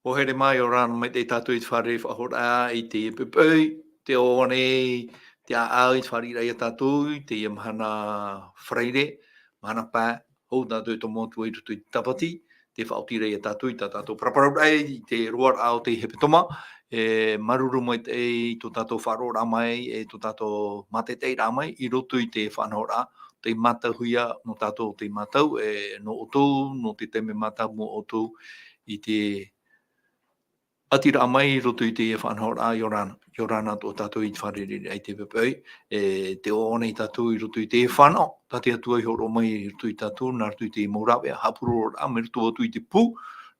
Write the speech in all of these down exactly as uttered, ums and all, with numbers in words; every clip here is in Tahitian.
Hoa here mai, ʻia ora na maitaʻi tātou i te fārereiraʻa i te poʻipoʻi, tē ʻoaʻoa nei te ʻāʻau i te fāriʻiraʻa ia tātou, i teie mahana Faraire, mahana pae, hou tātou e tomo atu ai i roto i te tāpati, tē faʻaoti ra ia tātou i tā tātou paraparauraʻa i te roaraʻa o te hepetoma, e, māuruuru maitaʻi i tō tātou faʻaroʻoraʻa mai, e tō tātou mātaʻitaʻiraʻa mai, i roto i te faʻanahoraʻa, tei mātauhia nō tātou, tei mātau, e, nō ʻoutou, nō te taime mātau mō ʻoutou, i te ʻatiraʻa mai i roto i te faʻanahoraʻa, ʻia ora na, ʻia ora na tō tātou i te fārereiraʻa i te poʻipoʻi, e, tē ʻoaʻoa nei tātou i roto i te fānaʻo, tā te Atua i hōroʻa mai i roto ia tātou, nā roto i te mau rāveʻa, haʻapurororaʻa, mai roto atu i te pū,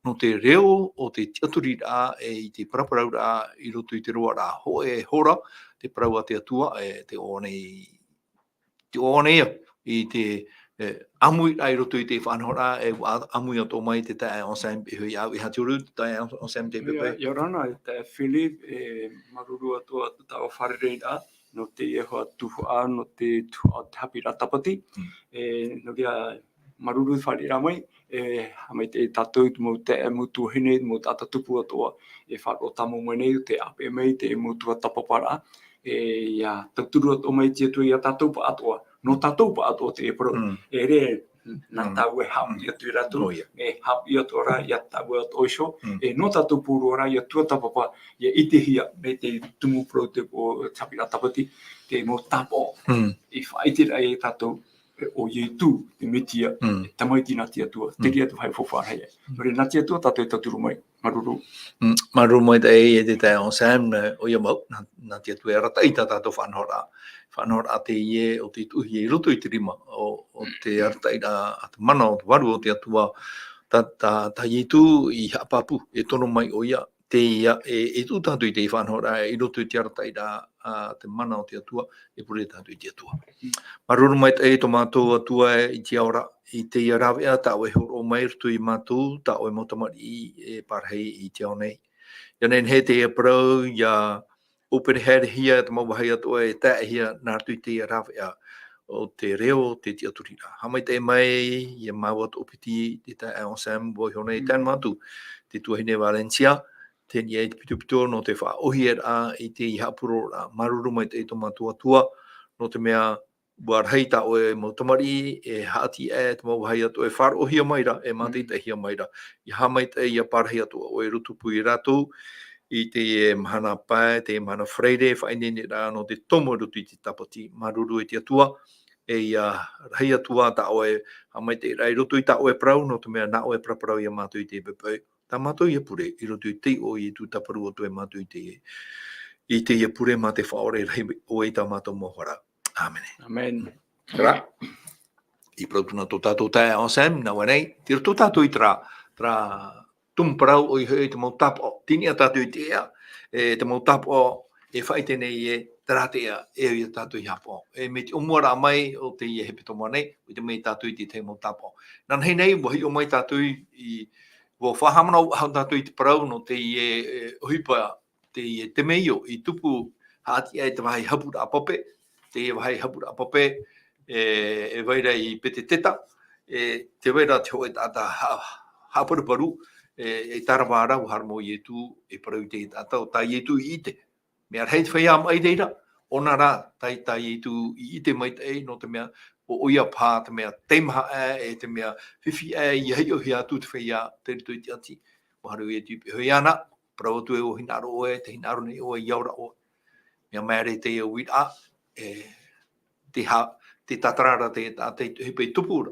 nō te reo o te tiʻaturiraʻa, e, i te paraparauraʻa, i roto i te roaraʻa hōʻē hora, te parau a te Atua, e, tē ʻoaʻoa nei, tē ʻoaʻoa nei ia, i te, e, ʻāmuiraʻa i roto i te faʻanahoraʻa, e, ʻua ʻāmui atoʻa mai te taeaʻe Anselme Pehoiau, e aha te huru, te taeaʻe Anselme, te poʻipoʻi. ʻIa, ʻia ora na, e taeaʻe Philip, e, māuruuru atoʻa tāua fārereiraʻa, nō te iho tuhaʻa, nō te tuhaʻa o te haʻapiʻiraʻa tāpati. Mm. E, nō reira, māuruuru fāriʻiraʻa mai, e, haʻamaitaʻi tātou i te mau taeaʻe, mau tuahine, mau taʻata tupu atoʻa, e faʻaroʻo tāmau mai nei, te ʻāpeʻe mai, te mau tuatāpaparaʻa, e, ʻia tauturu atoʻa mai te Atua ia tātou pāʻatoʻa, nō tātou pāʻatoʻa te parau, Mm. e re, nā Mm. tāua e haʻapiʻi Mm. atu ia rātou, ʻOia. e haʻapiʻi atoʻa ra ia tāua atoʻa iho, Mm. e nō tātou pauroa ra ʻia tuatāpapa, ʻia ʻitehia, mai te tumu parau te, o, te haʻapiʻiraʻa tāpati, te mau tāpaʻo, Mm. i faʻaʻite ra ia tātou, e, ʻo Ietu, te Metia, Mm. e tamaiti nā te Atua, Mm. te reira te vāhi e faufaʻa rahi ai. Mm. Nō reira, nā te Atua tātou e tauturu mai, māuruuru. Mm, māuruuru maitaʻi e te taeaʻe Anselme, ʻoia mau, nā, nā te Atua e arataʻi tā tātou faʻanahoraʻa. Faʻanahoraʻa teie, ʻo tei tuʻuhia i roto i te rima, ʻo, ʻo te arataʻiraʻa, a te mana, ʻo te vārua o te Atua, tā, tā, tā Ietu i haʻapāpū, e tono mai ʻoia, teie, e, e tuʻu tātou i te faʻanahoraʻa, i roto i te arataʻiraʻa, a te mana o te Atua, e pure tātou i te Atua. Māuruuru maitaʻi tō mātou Atua i te ao ra, i teie rāveʻa, tā ʻoe e hōroʻa mai i roto ia mātou, tā ʻoe mau tamariʻi e parahi i te ao nei. ʻIa nehenehe teie parau, ʻia ʻōpereherehia te mau vāhi atoʻa e taeaʻehia nā roto i teie rāveʻa o te reo, te tiʻaturiraʻa. Haʻamaitaʻi mai, ʻia māua tō piti, te taeaʻe Anselme, vau iho nei, Mm. tae noa atu, te tuahine Valencia, teie nei te pitopito nō te faʻaʻōhieraʻa i te haʻapurororaʻa. Māuruuru maitaʻi tō mātou Atua, nō te mea ʻua rahi tā ʻoe mau tamariʻi e haʻati aʻe te mau vāhi atoʻa e faʻaroʻohia mai ra, e Mm. mātaʻitaʻihia mai ra. ʻIa haʻamaitaʻi, ʻia parahi atoʻa ʻoe i roto pū ia rātou, i te mahana pae, te mahana Faraire, faʻaineineraʻa nō te tomo i roto i te tāpati. Māuruuru e te Atua, e ʻia rahi atu ā tā ʻoe haʻamaitaʻiraʻa i roto i tā ʻoe parau, nō te mea nā ʻoe e paraparau ia mātou i te poʻipoʻi. Tā mātou ʻia pure, i roto i te iʻoa o Ietu, tāparu atu e mātou i te, i teie pure mā te Faʻaora rahi ʻoe i tā mātou mau hara. ʻĀmene. ʻĀmene. Terā, i parau atu na tō tātou taeaʻe Anselme, nā ʻō nei, tei roto tātou i terā, terā tumu parau ʻoia hoʻi te mau tāpaʻo. Tei niʻa tātou i te ea, e te mau tāpaʻo, e faʻaʻite nei ē, terā te ea, e au ia tātou i haʻapaʻo. E mai te ʻōmuaraʻa mai o teie hepetoma nei, ʻua ʻite mai tātou i te tahi mau tāpaʻo. Inanahi nei, ʻua hiʻo mai tātou i, ʻua faʻahaʻamanaʻo tātou i te parau nō teie, e, ʻohipa, teie temeio i tupu haʻati aʻe te vāhi hapuraʻa pape, teie vāhi hapuraʻa pape, e, e vai ra i Peteteta, e, tē vai ra te hōʻē taʻata ha-, haʻaparuparu, e, e tārava ra, ʻua haere mai Ietu, e parau i te taʻata, ʻo tā Ietu i ʻite. Mea rahi te feiā maʻi i reira, ʻōna rā, tā, tā Ietu i ʻite maitaʻi, nō te mea, ʻo, ʻoia paha te mea teimaha aʻe, e te mea fifi aʻe, ʻia hiʻohia atu te feiā, tei roto i te ʻati, ʻua haere Ietu i pīhaʻi iāna, parau atu ē, ʻua hinaʻaro ʻoe, tē hinaʻaro nei ʻoe, ʻia ora ʻoe. Mea māere teie uiraʻa, e, te ha-, te tātararaʻa, te, te, te ʻohipa i tupu ra.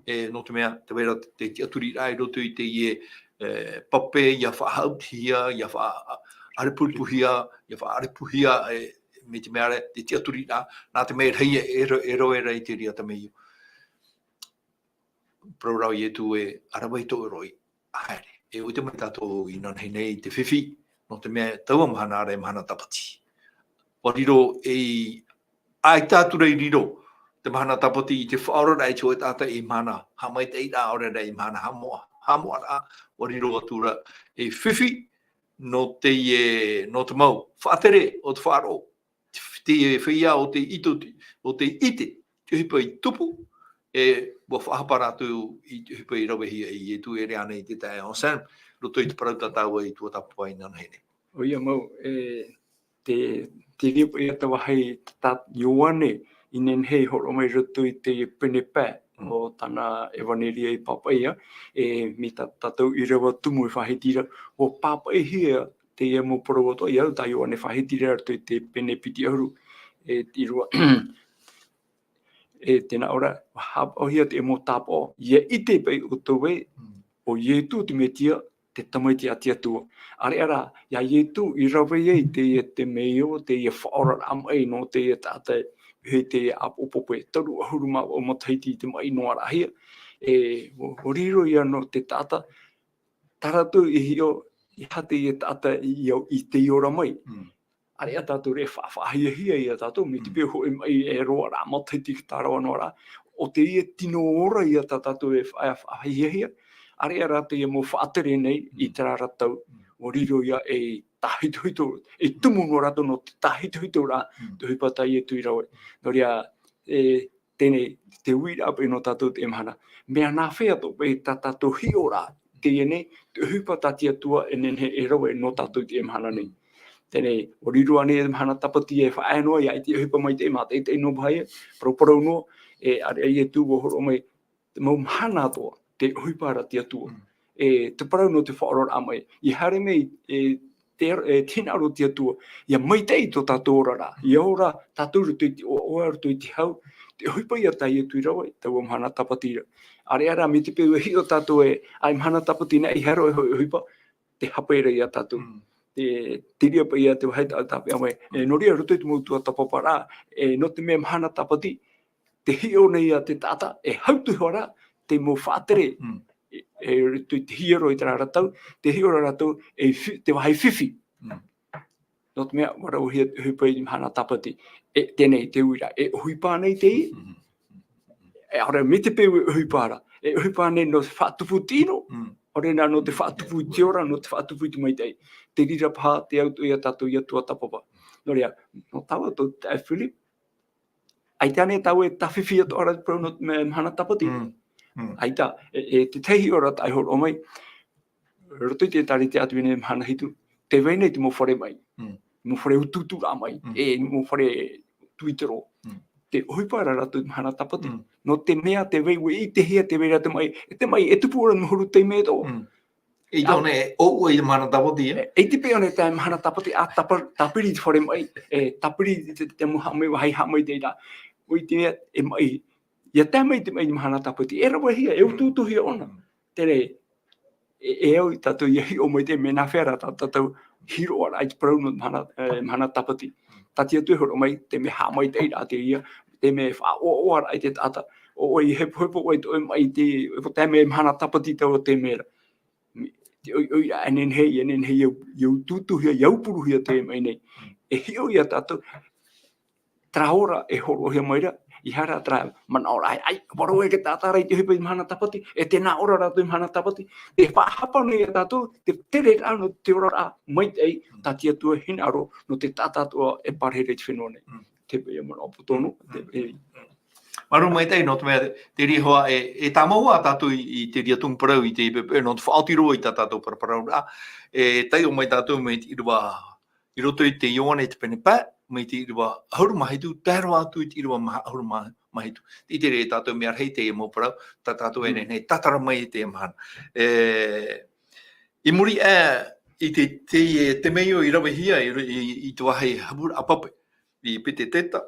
E, nō te mea, tē vai ra te, te tiʻaturiraʻa i roto i teie, e, pape, ʻia faʻahautihia, ʻia faʻa-, ʻarepurepuhia, ʻia faʻaʻarepuhia, e, mai te mea ra, te tiʻaturiraʻa, nā te mea e rahi e, e ro-, e rave ra i te reira temeio. Parau ra Ietu ē, ʻa rave i tō ʻoe roʻi, ʻa haere. E ʻua ʻite mai tātou inanahi nei te fifi, nō te mea taua mahana ra e mahana tāpati. ʻUa riro ei, ʻaita atu ra i riro te mahana tāpati i te faʻaoraraʻa i te hōʻē taʻata ei mahana haʻamaitaʻiraʻa, ʻaore rā ei mahana haʻamoʻa, haʻamoʻaraʻa, ʻua riro atu ra ei fifi, nō teie, nō te mau faʻatere o te faʻaroʻo, te feiā ʻo tei ʻite, ʻo tei ʻite te ʻohipa i tupu, e, ʻua faʻahapa rātou i te ʻohipa i ravehia e Ietu, e ʻere ānei te taeaʻe Anselme, roto i te parau tā tāua i tuatāpapa inanahi nei. ʻOia mau, e, te, te reira paʻi te vāhi tā Ioane, i nehenehe e hōroʻa mai roto i te pene pae Mm. o tāna ʻevaneria i pāpaʻihia, e, mai tā tātou ʻīrava tumu e faʻahiti ra, ʻua pāpaʻihia teie mau parau atoʻa, ʻia au tā Ioane faʻahiti ra roto i te pene piti ʻahuru, e, ʻīrava. E, tē nā ʻō ra, ʻua hāpaʻohia te mau tāpaʻo, ʻia ʻite paʻi ʻoutou ē, Mm. ʻo Ietu te Metia, te Tamaiti a te Atua. ʻĀreʻa rā, ʻia Ietu i rave ai teie temeio, teie faʻaoraraʻa maʻi nō teie taʻata, hei teie ʻāpoʻo pape, toru ʻahuru mā vaʻu matahiti i te maʻi noa rahi. E, ʻua, ʻua riro ïa nō te taʻata, tā rātou i hiʻo, ʻeiaha teie taʻata i, i, i tei ora mai. Mm. ʻĀreʻa tātou e faʻa-, faʻahiahia ïa tātou, mai te Mm. peu hoʻi maʻi e roa rā matahiti ki te tārava noa rā, ʻo teie tino ora ïa tā tātou e faʻa-, faʻahiahia. ʻĀreʻa rā teie mau faʻatere nei i Mm. terā ra tau, Mm. ʻua riro ïa ei tāhitohito, ei tumu noa rātou nō te tāhitohito ra, Mm. te ʻohipa tā Ietu i rave. Nō reira, e, teie nei, te uiraʻa paʻi nō tātou teie mahana. Mea nāfea atoʻa paʻi tā tātou hiʻoraʻa, teie nei, te ʻohipa tā te Atua e nehenehe e rave nō tātou teie mahana nei. Teie nei, ʻua riro ānei te mahana tāpati e faʻaea noa ïa i te ʻohipa maitaʻi, mātaʻitaʻi noa paha ïa, paraparau noa, e, ʻāreʻa Ietu ʻua hōroʻa mai, te mau mahana atoʻa, te ʻohipa ra te Atua. Mm. E, te parau nō te faʻaoraraʻa maʻi. ʻIa haere mai, e, te, e, te hinaʻaro o te Atua, ʻia maitaʻi tō tātou oraraʻa. Mm. ʻIa ora tātou roto i te ʻoaʻoa, roto i te hau, te ʻohipa ïa tā Ietu i rave, taua mahana tāpati ra. ʻĀreʻa rā, mai te peu e hiʻo tātou ē, ʻaita mahana tāpati nā, ʻeiaha roa e hō-, ʻohipa, tē hape ra ïa tātou. Mm. Te, te reira paʻi ïa te vāhi tā, tāpeʻa mai. E, nō reira roto i te mau tuatāpapa ra, e, nō te mea mahana tāpati, tē hiʻo nei ïa te taʻata, e hau atu hoʻi ra, te mau faʻatere, Mm. e, e, roto i te hiero i terā ra tau, tē hiʻo ra rātou, e fi-, te vāhi fifi. Mm. Nō te mea, ʻua rauhia te ʻohipa i mahana tāpati. E, teie nei te uiraʻa, e ʻohipa nei teie? Mm. E, ʻaore, mai te peu e ʻohipa ra. E ʻohipa nei nō te faʻatupu tino, Mm. ʻaore rā nō te faʻatupu i te ora, nō te faʻatupu i te maitaʻi. Te reira paha, te au atoʻa ia tātou ïa tuatāpapa. Nō reira, nō tāua atoʻa, e Philip, ʻaita ānei tāua e tāfifi atoʻa ra te parau nō te me-, mahana tāpati? Mm. Mm. ʻAita, e, e, te tahi hiʻoraʻa tāʻu e hōroʻa mai, roto i te ʻĒtārētia atu i teie mahana hitu, tē vai nei te mau fare maʻi. Mm. Mau fare utuuturaʻa maʻi, Mm. e mau fare tuitero. Mm. Tē ʻohipa ra rātou i te mahana tāpati. Mm. Nō te mea tē vai, ʻua ʻitehia tē vai ra te maʻi, e te maʻi, e tupu ra te mau huru taime atoʻa. Mm. I Au- tōna e ʻoaʻoa i te mahana tāpati, e? E, i te peu ānei te mahana tāpati, ʻa tāpa-, tāpiri te fare maʻi, e, tāpiri te, te, te mau haʻamaitaʻi, vāhi haʻamaitaʻi ra. ʻUa ʻite ia, e maʻi, ʻia tae mai te maʻi i te mahana tāpati, e ravehia, e utuutuhia ʻōna. Mm. Teie, e, e au ia tātou ʻia hiʻo mai te mea nāfea rā tā, tā tātou hiroʻaraʻa i te parau nō te mahana, e, mahana tāpati. Tā te Atua e hōroʻa mai, te mea haʻamaitaʻiraʻa teie, te mea faʻaʻoaʻoaraʻa i te taʻata. ʻO ʻoe e hepohepo ʻoe i tō ʻoe maʻi i te, e, ʻo te mea mahana tāpati taua taime ra. Te ʻoiʻoiraʻa e nehenehe, e nehenehe, ʻia, ʻia utuutuhia, ʻia aupuruhia te maʻi nei. E hiʻo ia tātou, terā ora e hōroʻahia mai ra, ʻeiaha rā terā manaʻoraʻa, ʻaita, ʻua rave te taʻata ra i te ʻohipa i te mahana tāpati, e tē nā ʻō ra rātou i te mahana tāpati, tē faʻahapa nei ia tātou, te tereraʻa nō te oraraʻa maitaʻi, tā te Atua e hinaʻaro, nō te taʻata atoʻa e pārahi ra i te fenua nei. Mm. Te, e manaʻo poto noa, te, Mm. e, Māuruuru maitaʻi nō te mea, te reira hoʻi, e, e tāmau ā tātou i, i te reira tumu parau, i te pepe, nō te faʻaoti roa i tā tātou paraparau ra, e taiʻo mai tātou mai te ʻīrava, i roto i te Ioane te pene pae, mai te ʻīrava ʻahuru mā hitu, tae roa atu i te ʻīrava maha ʻahuru mā, mā hitu. Tē ʻite ra tātou mea rahi teie mau parau, tā tātou e Mm. nehenehe e tātara mai i teie mahana. E, i muri aʻe, i te, te, e, temeio i ravehia, i, i, i te vāhi haburaʻa pape, i Peretiteta.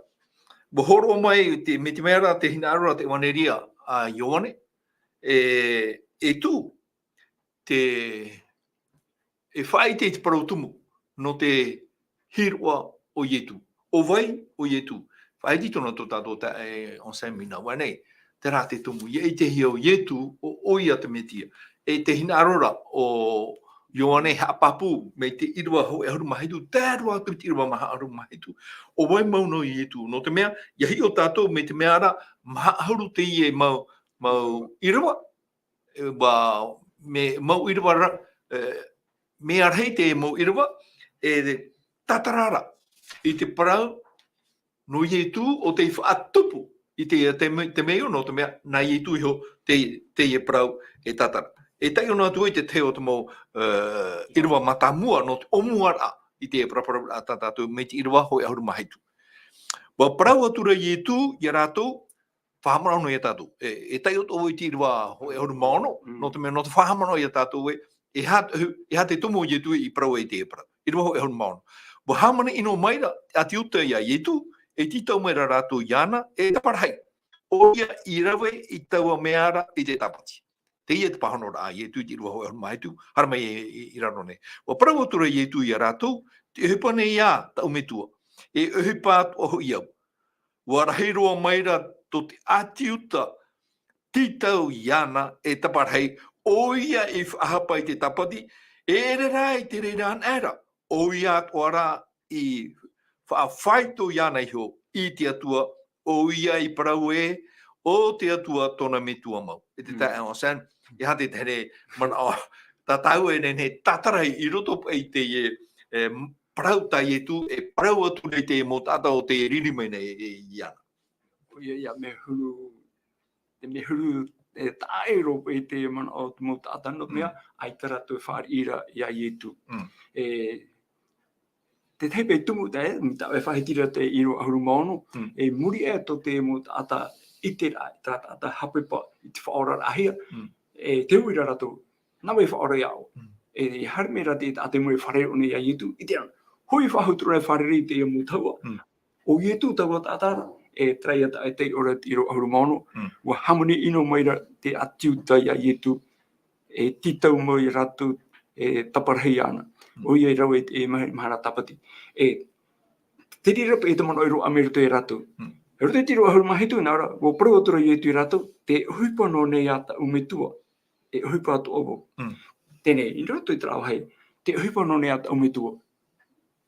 ʻUa hōroʻa mai te, mai te mea ra te hinaʻaro ra te ʻevaneria a Ioane, e, e tū te, e faʻaʻite i te parau tumu, nō te hīroʻa o Ietu. ʻO vai ʻo Ietu? Faʻaʻite tōna tō tātou taeaʻe Anselme i nā vāhi nei. Terā te tumu, ʻia ʻitehia ʻo Ietu, ʻo, ʻoia te Metia. E te hinaʻaro ra, ʻo Ioane haʻapāpū, mai te ʻīrava hōʻē ʻahuru mā hitu, tae roa atu i te ʻīrava maha ʻahuru mā hitu. ʻO vai mau nō Ietu? Nō te mea, ʻia hiʻo tātou, mai te mea ra, maha ʻahuru teie mau, mau ʻīrava, e, ʻua, mea, mau ʻīrava ra, e, mea rahi te mau ʻīrava, e tātara ra i te parau, nō Ietu ʻo tei faʻatupu i te, te, me- te mea iho, nō te mea, nā Ietu iho, te, teie parau e tātara. E taiʻo noa atu ai te tahi o te mau, ā, ʻīrava mātāmua, nō te ʻōmuaraʻa i te paraparauraʻa tā tātou mai te ʻīrava hōʻē ʻahuru mā hitu. ʻUa parau atu ra Ietu ia rātou, faʻahaʻamanaʻo noa ia tātou. E, e taiʻo atoʻa vau i te ʻīrava hōʻē ʻahuru mā ono, Mm. nō te mea, nō te faʻahaʻamanaʻo ia tātou ē, e aha, e aha te tumu o Ietu i parau ai teie parau. ʻĪrava hōʻē ʻahuru mā ono. ʻUa hāmani ʻino mai ra te ʻāti Iuta ia Ietu, e tītau mai ra rātou iāna, e taparahi. ʻOia i rave i taua mea ra i te tāpati. Teie te pāhonoraʻa a Ietu i te ʻīrava hōʻē ʻahuru mā hitu, haere mai i, i, i raro nei. ʻUa parau atu ra Ietu ia rātou, te ʻohipa nei ā, taʻu metua. E ʻohipa atoʻa hoʻi au. ʻUa rahi roa mai ra tō te ʻāti Iuta, tītau iāna e taparahi, ʻoia i faʻahapa i te tāpati, e ʻere rā i te reira anaʻe ra, ʻoia atoʻa rā i faʻafaito iāna iho i te Atua, ʻoia i parau ē, ʻo te Atua tōna metua mau. E te Mm. taeaʻe Sam, e aha te tahi manaʻo, tā tāua e nehenehe e tātara i roto paʻi i teie, e, parau tā Ietu, e parau atu nei te mau taʻata o tē riri mai nei e, e, iāna. ʻOia, ia, mea huru, te mea huru, e, taʻero i te manaʻo o te mau taʻata nō te mea, Mm. ʻaita rātou e fāriʻi ra ia Ietu. Mm. E, te tahi paʻi tumu tae, mai tā ʻoe e faʻahiti ra te ʻīrava ʻahuru mā ono, Mm. e muri aʻe tō te mau taʻata i te ra, tā taʻata hapepa i te faʻaoraraʻahia, Mm. e te ui ra rātou, nā vai e faʻaora iāʻu. Mm. E haere mai ra te taʻata i mua e fārerei nei ia Ietu, i te ana. Hoʻi faʻahou atu ra e fārerei i te mau tahua. Mm. ʻO Ietu taua taʻata ra, e terā ia taʻata e taiʻo ra te ʻīrava ʻahuru mā ono, Mm. ʻua hāmani ʻino mai ra te ʻāti Iuta ia Ietu, e tītau mai rātou, e taparahi iāna. Mm. ʻOia i rave i te ma-, mahana tāpati. E, te reira paʻi te manaʻo i roaʻa mai i roto ia rātou. Mm. I roto i te ʻīrava ʻahuru mā hitu, nā ʻō ra, ʻua parau atu ra Ietu ia rātou, te ʻohipa noa nei ā taʻu metua, e ʻohipa atoʻa vau. Mm. Teie, i roto i terā vāhi, te ʻohipa noa nei ā taʻu metua.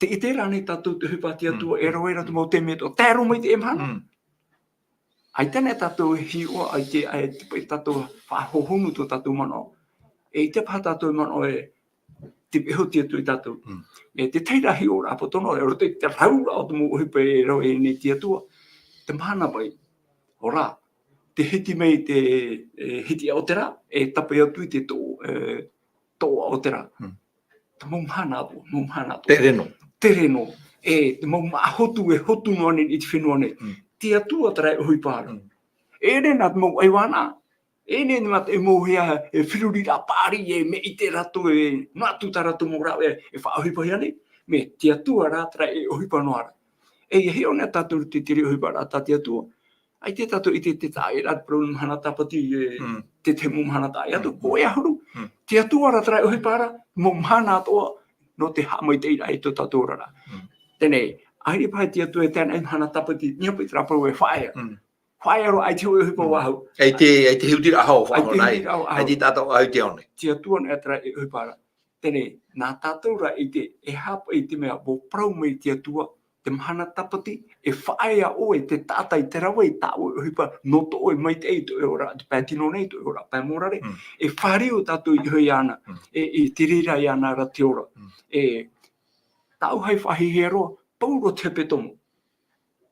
Tē ʻite ra ānei tātou te ʻohipa a te Atua, Mm. e rave ra te mau taime atoʻa, tae roa mai i teie mahana. Mm. ʻAita anaʻe tātou e hiʻo, ʻaita, ʻaita paʻi tātou faʻahohonu tō tātou manaʻo. E ʻite paha tātou e manaʻo ē, tē vaiiho te Atua ia tātou. Mm. E te tahi ra hiʻoraʻa poto noa, e roto i te rau ra o te mau ʻohipa e rave nei te Atua. Te mahana paʻi. ʻO rā, tē hiti mai te, e, hiti aʻo terā, e tape atu i te toʻo, e, toʻo aʻo terā. Mm. Te mau mahana atoʻa, mau mahana atoʻa. Tereno. Tereno. E, te mau māʻa hotu, e hotu noa nei i te fenua nei. Mm. Te Atua terā e ʻohipa ra. Mm. E ʻere nā te mau ʻaivānaʻa. E nehenehe mā te mau hea, e feruriraʻa paʻari, e mea ʻite rātou, e noa atu tā rātou mau rāveʻa, e faʻaʻohipahia nei. Mea te Atua rā terā e ʻohipa noa ra. E, ʻia hiʻo anaʻe tātou i te, te reira ʻohiparaʻa tā te Atua. ʻAita tātou i te, te taʻa ra, te parau mahana tāpati, e, Mm. te, te mau mahana taʻa atu, Mm. hōʻē ʻahuru. Mm. Te Atua rā terā e ʻohipa ra, mau mahana atoʻa, nō te haʻamaitaʻiraʻa i tō tātou oraraʻa. Mm. Teie, ʻaita paha te Atua e tae anaʻe i mahana tāpati, ʻia paʻi terā parau e faʻaea. Mm. Faʻaea roa, ʻaita hōʻē ʻohipa Mm. vau. ʻAita, ʻaita hutiraʻa hau, ʻaita faʻaea, hutiraʻa hau. ʻAita tātou ʻahu te ao nei. Te Atua nā terā e ʻohipa ra. Teie, nā tātou rā i te, e aha paʻi te mea, ʻua parau mai te Atua, te mahana tāpati, e faʻaea ʻoe te taʻata i te rave i tā ʻoe ʻohipa, nō tō ʻoe maitaʻi, tō ʻoe oraraʻa, te pae tino nei, tō ʻoe oraraʻa pae mōrare, Mm. e fāriu tātou iho iāna, Mm. e, e te reira iāna ra te ora. Mm. E, tāʻu hei faʻahiahia roa, pauroa te hepetoma.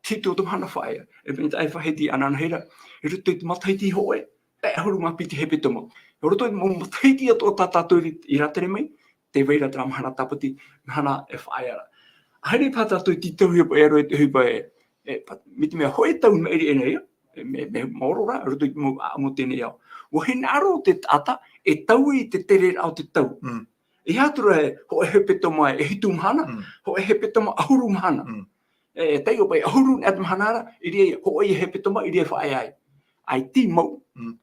Te hitu o te mahana faʻaea, e mea tā e faʻahiti ananahi ra, i roto i te matahiti hōʻē, pae ʻahuru mā piti hepetoma. I roto i te mau matahiti atoʻa tā tātou i, i rātere mai, tē vai ra terā mahana tāpati, mahana e faʻaea ra. ʻAhani paha tātou i tītauhia paʻi e rave i te ʻohipa ē, e, pa-, mai te mea hōʻē tau i maʻiri aʻe nei, e, mea, mea maoro ra, i roto i te mau ʻāʻamu o teie nei ao. ʻUa hinaʻaro te taʻata, e taui i te tereraʻa o te tau. Mm. E aha atu ra e hōʻē hepetoma e hitu mahana, Mm. hōʻē hepetoma ʻahuru mahana. Mm. E, e taiʻo paʻi ʻahuru nā te mahana ra, i reira hōʻē hepetoma, i reira faʻaea ai. ʻAita mau. Mm.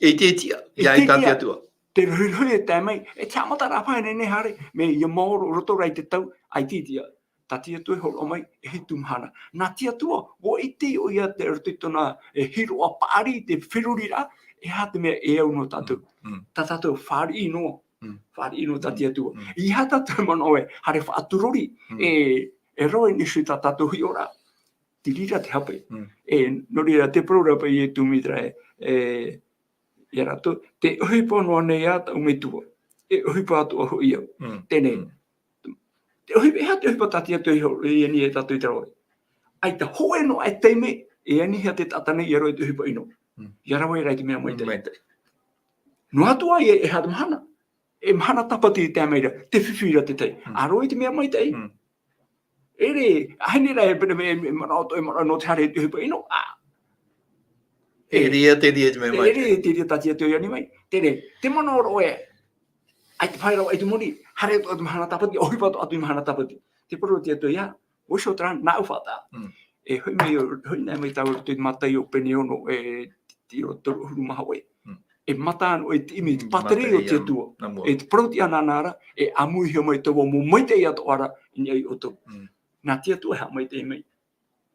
E te tiʻa, E ia te i tā te tiʻa. Atua. Te rohirohi e tae mai, e te haʻamataraʻa paha e nehenehe haere, mea ʻia maoro roto rā i te tau, ʻaita tiʻa. Tā te Atua e hōroʻa mai, e hitu mahana. Nā te Atua, ʻua ʻite ʻoia te roto i tōna, e, hiroʻa paʻari, te feruriraʻa, e aha te mea e au nō tātou. Mm. Tā tātou fāriʻi noa. Mm. Fāriʻi noa tā te Atua. Mm. E aha tātou manaʻo ē, haere faʻaturori, Mm. e, e rave nei tā tātou hiʻoraʻa. Te reira te hape. Mm. E, nō reira te parau ra paʻi e Ietu mai terā, e, ia rātou, te ʻohipa noa nei ā taʻu metua. E ʻohipa atoʻa hoʻi au. Mm. Teie. Mm. Te ʻohipa, e aha te ʻohipa tā te Atua i hōroʻa nei ia tātou i te rave. ʻAita hōʻē noa e taime, E anihia te taʻata nei ʻia roaʻa i te ʻohipa ʻino. Mm. ʻIa rave ra i te mea maitaʻi. Maitaʻi. Noa atu ā e, e aha te mahana. E mahana tāpati i tae mai ra, te fifi ra te tahi. Mm. ʻA roaʻa i te mea maitaʻi. Mm. E ʻere, ʻaita e rave ra e pene me, me manaʻo atoʻa, e manaʻo nō te haere i te ʻohipa ʻino. ʻĀ. E reira, te reira te mea maitaʻi. E reira, te reira tā te Atua i ani mai. Terā, te manaʻo roa ē. ʻAita e faʻaea ra i te moni, haere atoʻa te mahana tāpati, ʻohipa atoʻa atu i mahana tāpati. Te parau a te Atua ïa, ʻoia hoʻi terā, nāʻu faʻataʻa. Mm. E hoʻi mai, hoʻi mai tāua i roto i te Mataio pene ono, e, te, te toru ʻahuru mā hōʻē. Mm. E mata noa i te ʻimi, te Mm, pātireia o te pātireia, Atua. nā mua. E te parau tiʻa nāna ra, e ʻāmuihia mai taua mau maitaʻi atoʻa ra, i niʻa ia ʻoutou. Mm. Nā te Atua e haʻamaitaʻi mai.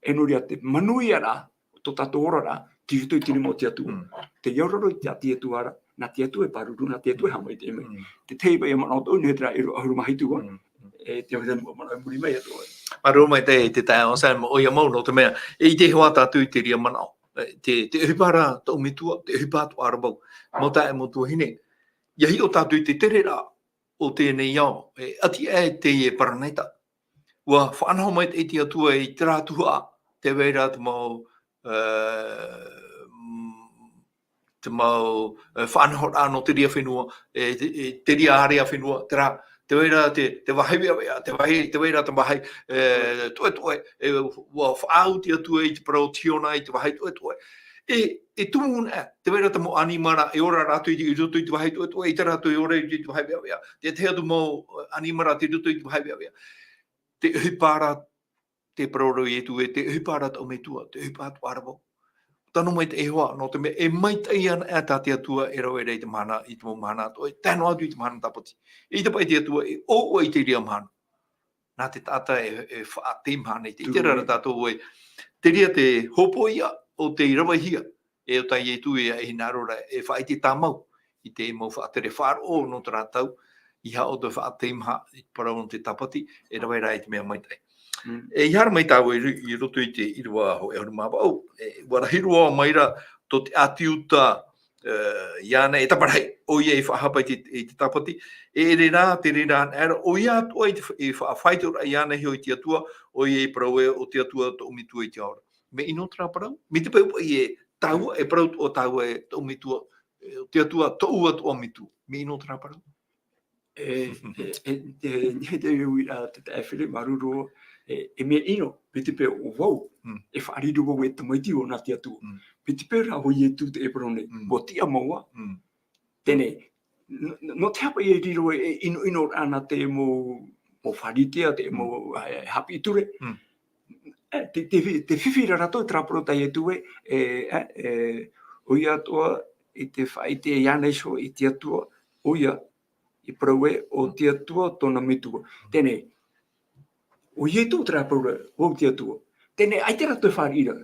E nō reira te manuia ra, tō tātou oraraʻa, tei roto i te rima o te Atua. Mm. Tei auraro i te, te Atua ra, nā te Atua e pāruru, nā te Atua e Mm. haʻamaitaʻi mai. Mm. Te tahi paʻi e manaʻo atoʻa, nō te reira e toru ʻahuru mā hitu ā. Mm. E te mea manaʻo i muri mai atoʻa. Māuruuru maitaʻi te taeaʻe Anselme, ʻoia mau nō te mea, e ʻite hoʻi tātou i te reira manaʻo. E, te, te ʻohipa ra tōʻu metua, te ʻohipa atoʻa ra vau. Mau taeaʻe, mau tuahine. ʻIa hiʻo tātou i te tereraʻa o teie nei ao, e ʻati aʻe teie paraneta. ʻUa faʻanaho maitaʻi te Atua i terā tuhaʻa, tē vai ra te mau, e, mm, te mau, e, faʻanahoraʻa nō te reira fenua, e, te, e, te reira ārea fenua, terā, tē vai ra te, te vāhi veʻaveʻa, tē vai, tē vai ra te vāhi, e, toʻetoʻe, e, ʻua faʻaau te Atua i te parau o Siona i te vāhi toʻetoʻe. E, e tumu na, tē vai ra te mau ʻanimara, e ora rātou i, i roto i te vāhi toʻetoʻe, ʻaita rātou e ora i te vāhi veʻaveʻa. Te tahi atu mau, e, ʻanimara tei roto i te vāhi veʻaveʻa. Te ʻohipa ra, te parau ra Ietu ē, te ʻohipa ra tōʻu metua, te ʻohipa atoʻa ra vau. Tano maitaʻi hoʻi, nō te mea, e maitaʻi ana ā tā te Atua e rave ra i te mahana, i te mau mahana atoʻa, e tae noa atu i te mahana tāpati. ʻAita paʻi te Atua e ʻoaʻoa i te reira mahana. Nā te taʻata e, e faʻateimaha nei, te Turu ʻite ra ra nei. tātou ē. Te reira te hōpoiʻa o tei ravehia, e ʻo tā Ietu e, e hinaʻaro ra, e faʻaʻite tāmau i te mau faʻatere faʻaroʻo nō terā tau, ʻeiaha ʻoutou e faʻateimaha i te parau nō te tāpati, e rave ra i te mea maitaʻi. Mm. E, ʻeiaha ra mai tāua i ru-, i roto i te ʻīrava hōʻē ʻahuru mā vaʻu, e, ʻua rahi roa mai ra tō te ʻāti Iuta, e, iāna e taparahi, ʻoia i faʻahapa i te, i te tāpati, e ʻere rā, te reira anaʻe ra, ʻoia atoʻa i te fa-, i faʻafaitoraʻa iāna iho i te Atua, ʻoia i parau ē, ʻo te Atua tōʻu metua i te ao ra. Mea ʻino terā parau? Mai te peu paʻi ē, tāua, e parau atoʻa tāua ē, tōʻu metua, e, te Atua, tōʻu atoʻa metua. Mea ʻino terā parau? E, e, e, te, te, te uiraʻa, te taeaʻe Philip, māuruuru, e, e mea ʻino, mai te peu ʻo vau, Mm. e faʻariro vau e tamaiti vau nā te Atua. Mm. Mai te peu rā ʻo Ietu te parau nei, Mm. ʻua tiʻa mau ā. Mm. Teie, n-, n-, nō te aha paʻi e riro e, e ʻinoʻino ra nā te mau, mau Pharisea, te Mm. mau, e, haʻapiʻi ture. Mm. E, te, te fi-, te fifi ra rātou, terā parau tā Ietu ē, e, e, e, ʻoia atoʻa i te faʻaʻite iāna iho i te Atua, ʻoia, i parau ē, ʻo Mm. te Atua tōna metua. Teie, ʻo Ietu terā parau ra, ʻo te Atua. Teie, ʻaita rātou e fāriʻi ra.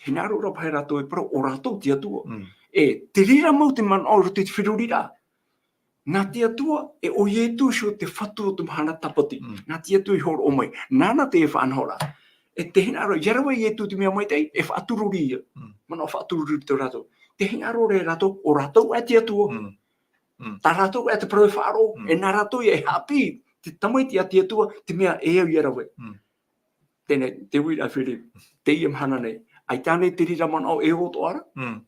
Hinaʻaro ra paʻi rātou e parau, ʻo rātou te Atua. Mm. E, te reira mau te manaʻo i roto i te feruriraʻa. Nā te Atua, e ʻo Ietu iho te fatu o te mahana tāpati. Mm. Nā te Atua i hōroʻa mai. Nāna te faʻanahoraʻa. E te hinaʻaro, ʻia rave Ietu te mea maitaʻi, e faʻatururi ia. Mm. Manaʻo faʻatururi tō rātou. Te hinaʻaro ra rātou, ʻo rātou ʻae te Atua. Mm. Mm. Tā rātou ʻae te parau e faʻaroʻo, Mm. e nā rātou ia e haʻapiʻi, te tamaiti a te Atua, te mea e au ʻia rave. Mm. Teie, te uiraʻa Philip, teie mahana nei. ʻAita ānei te reira manaʻo e ʻō atoʻa ra? Mm.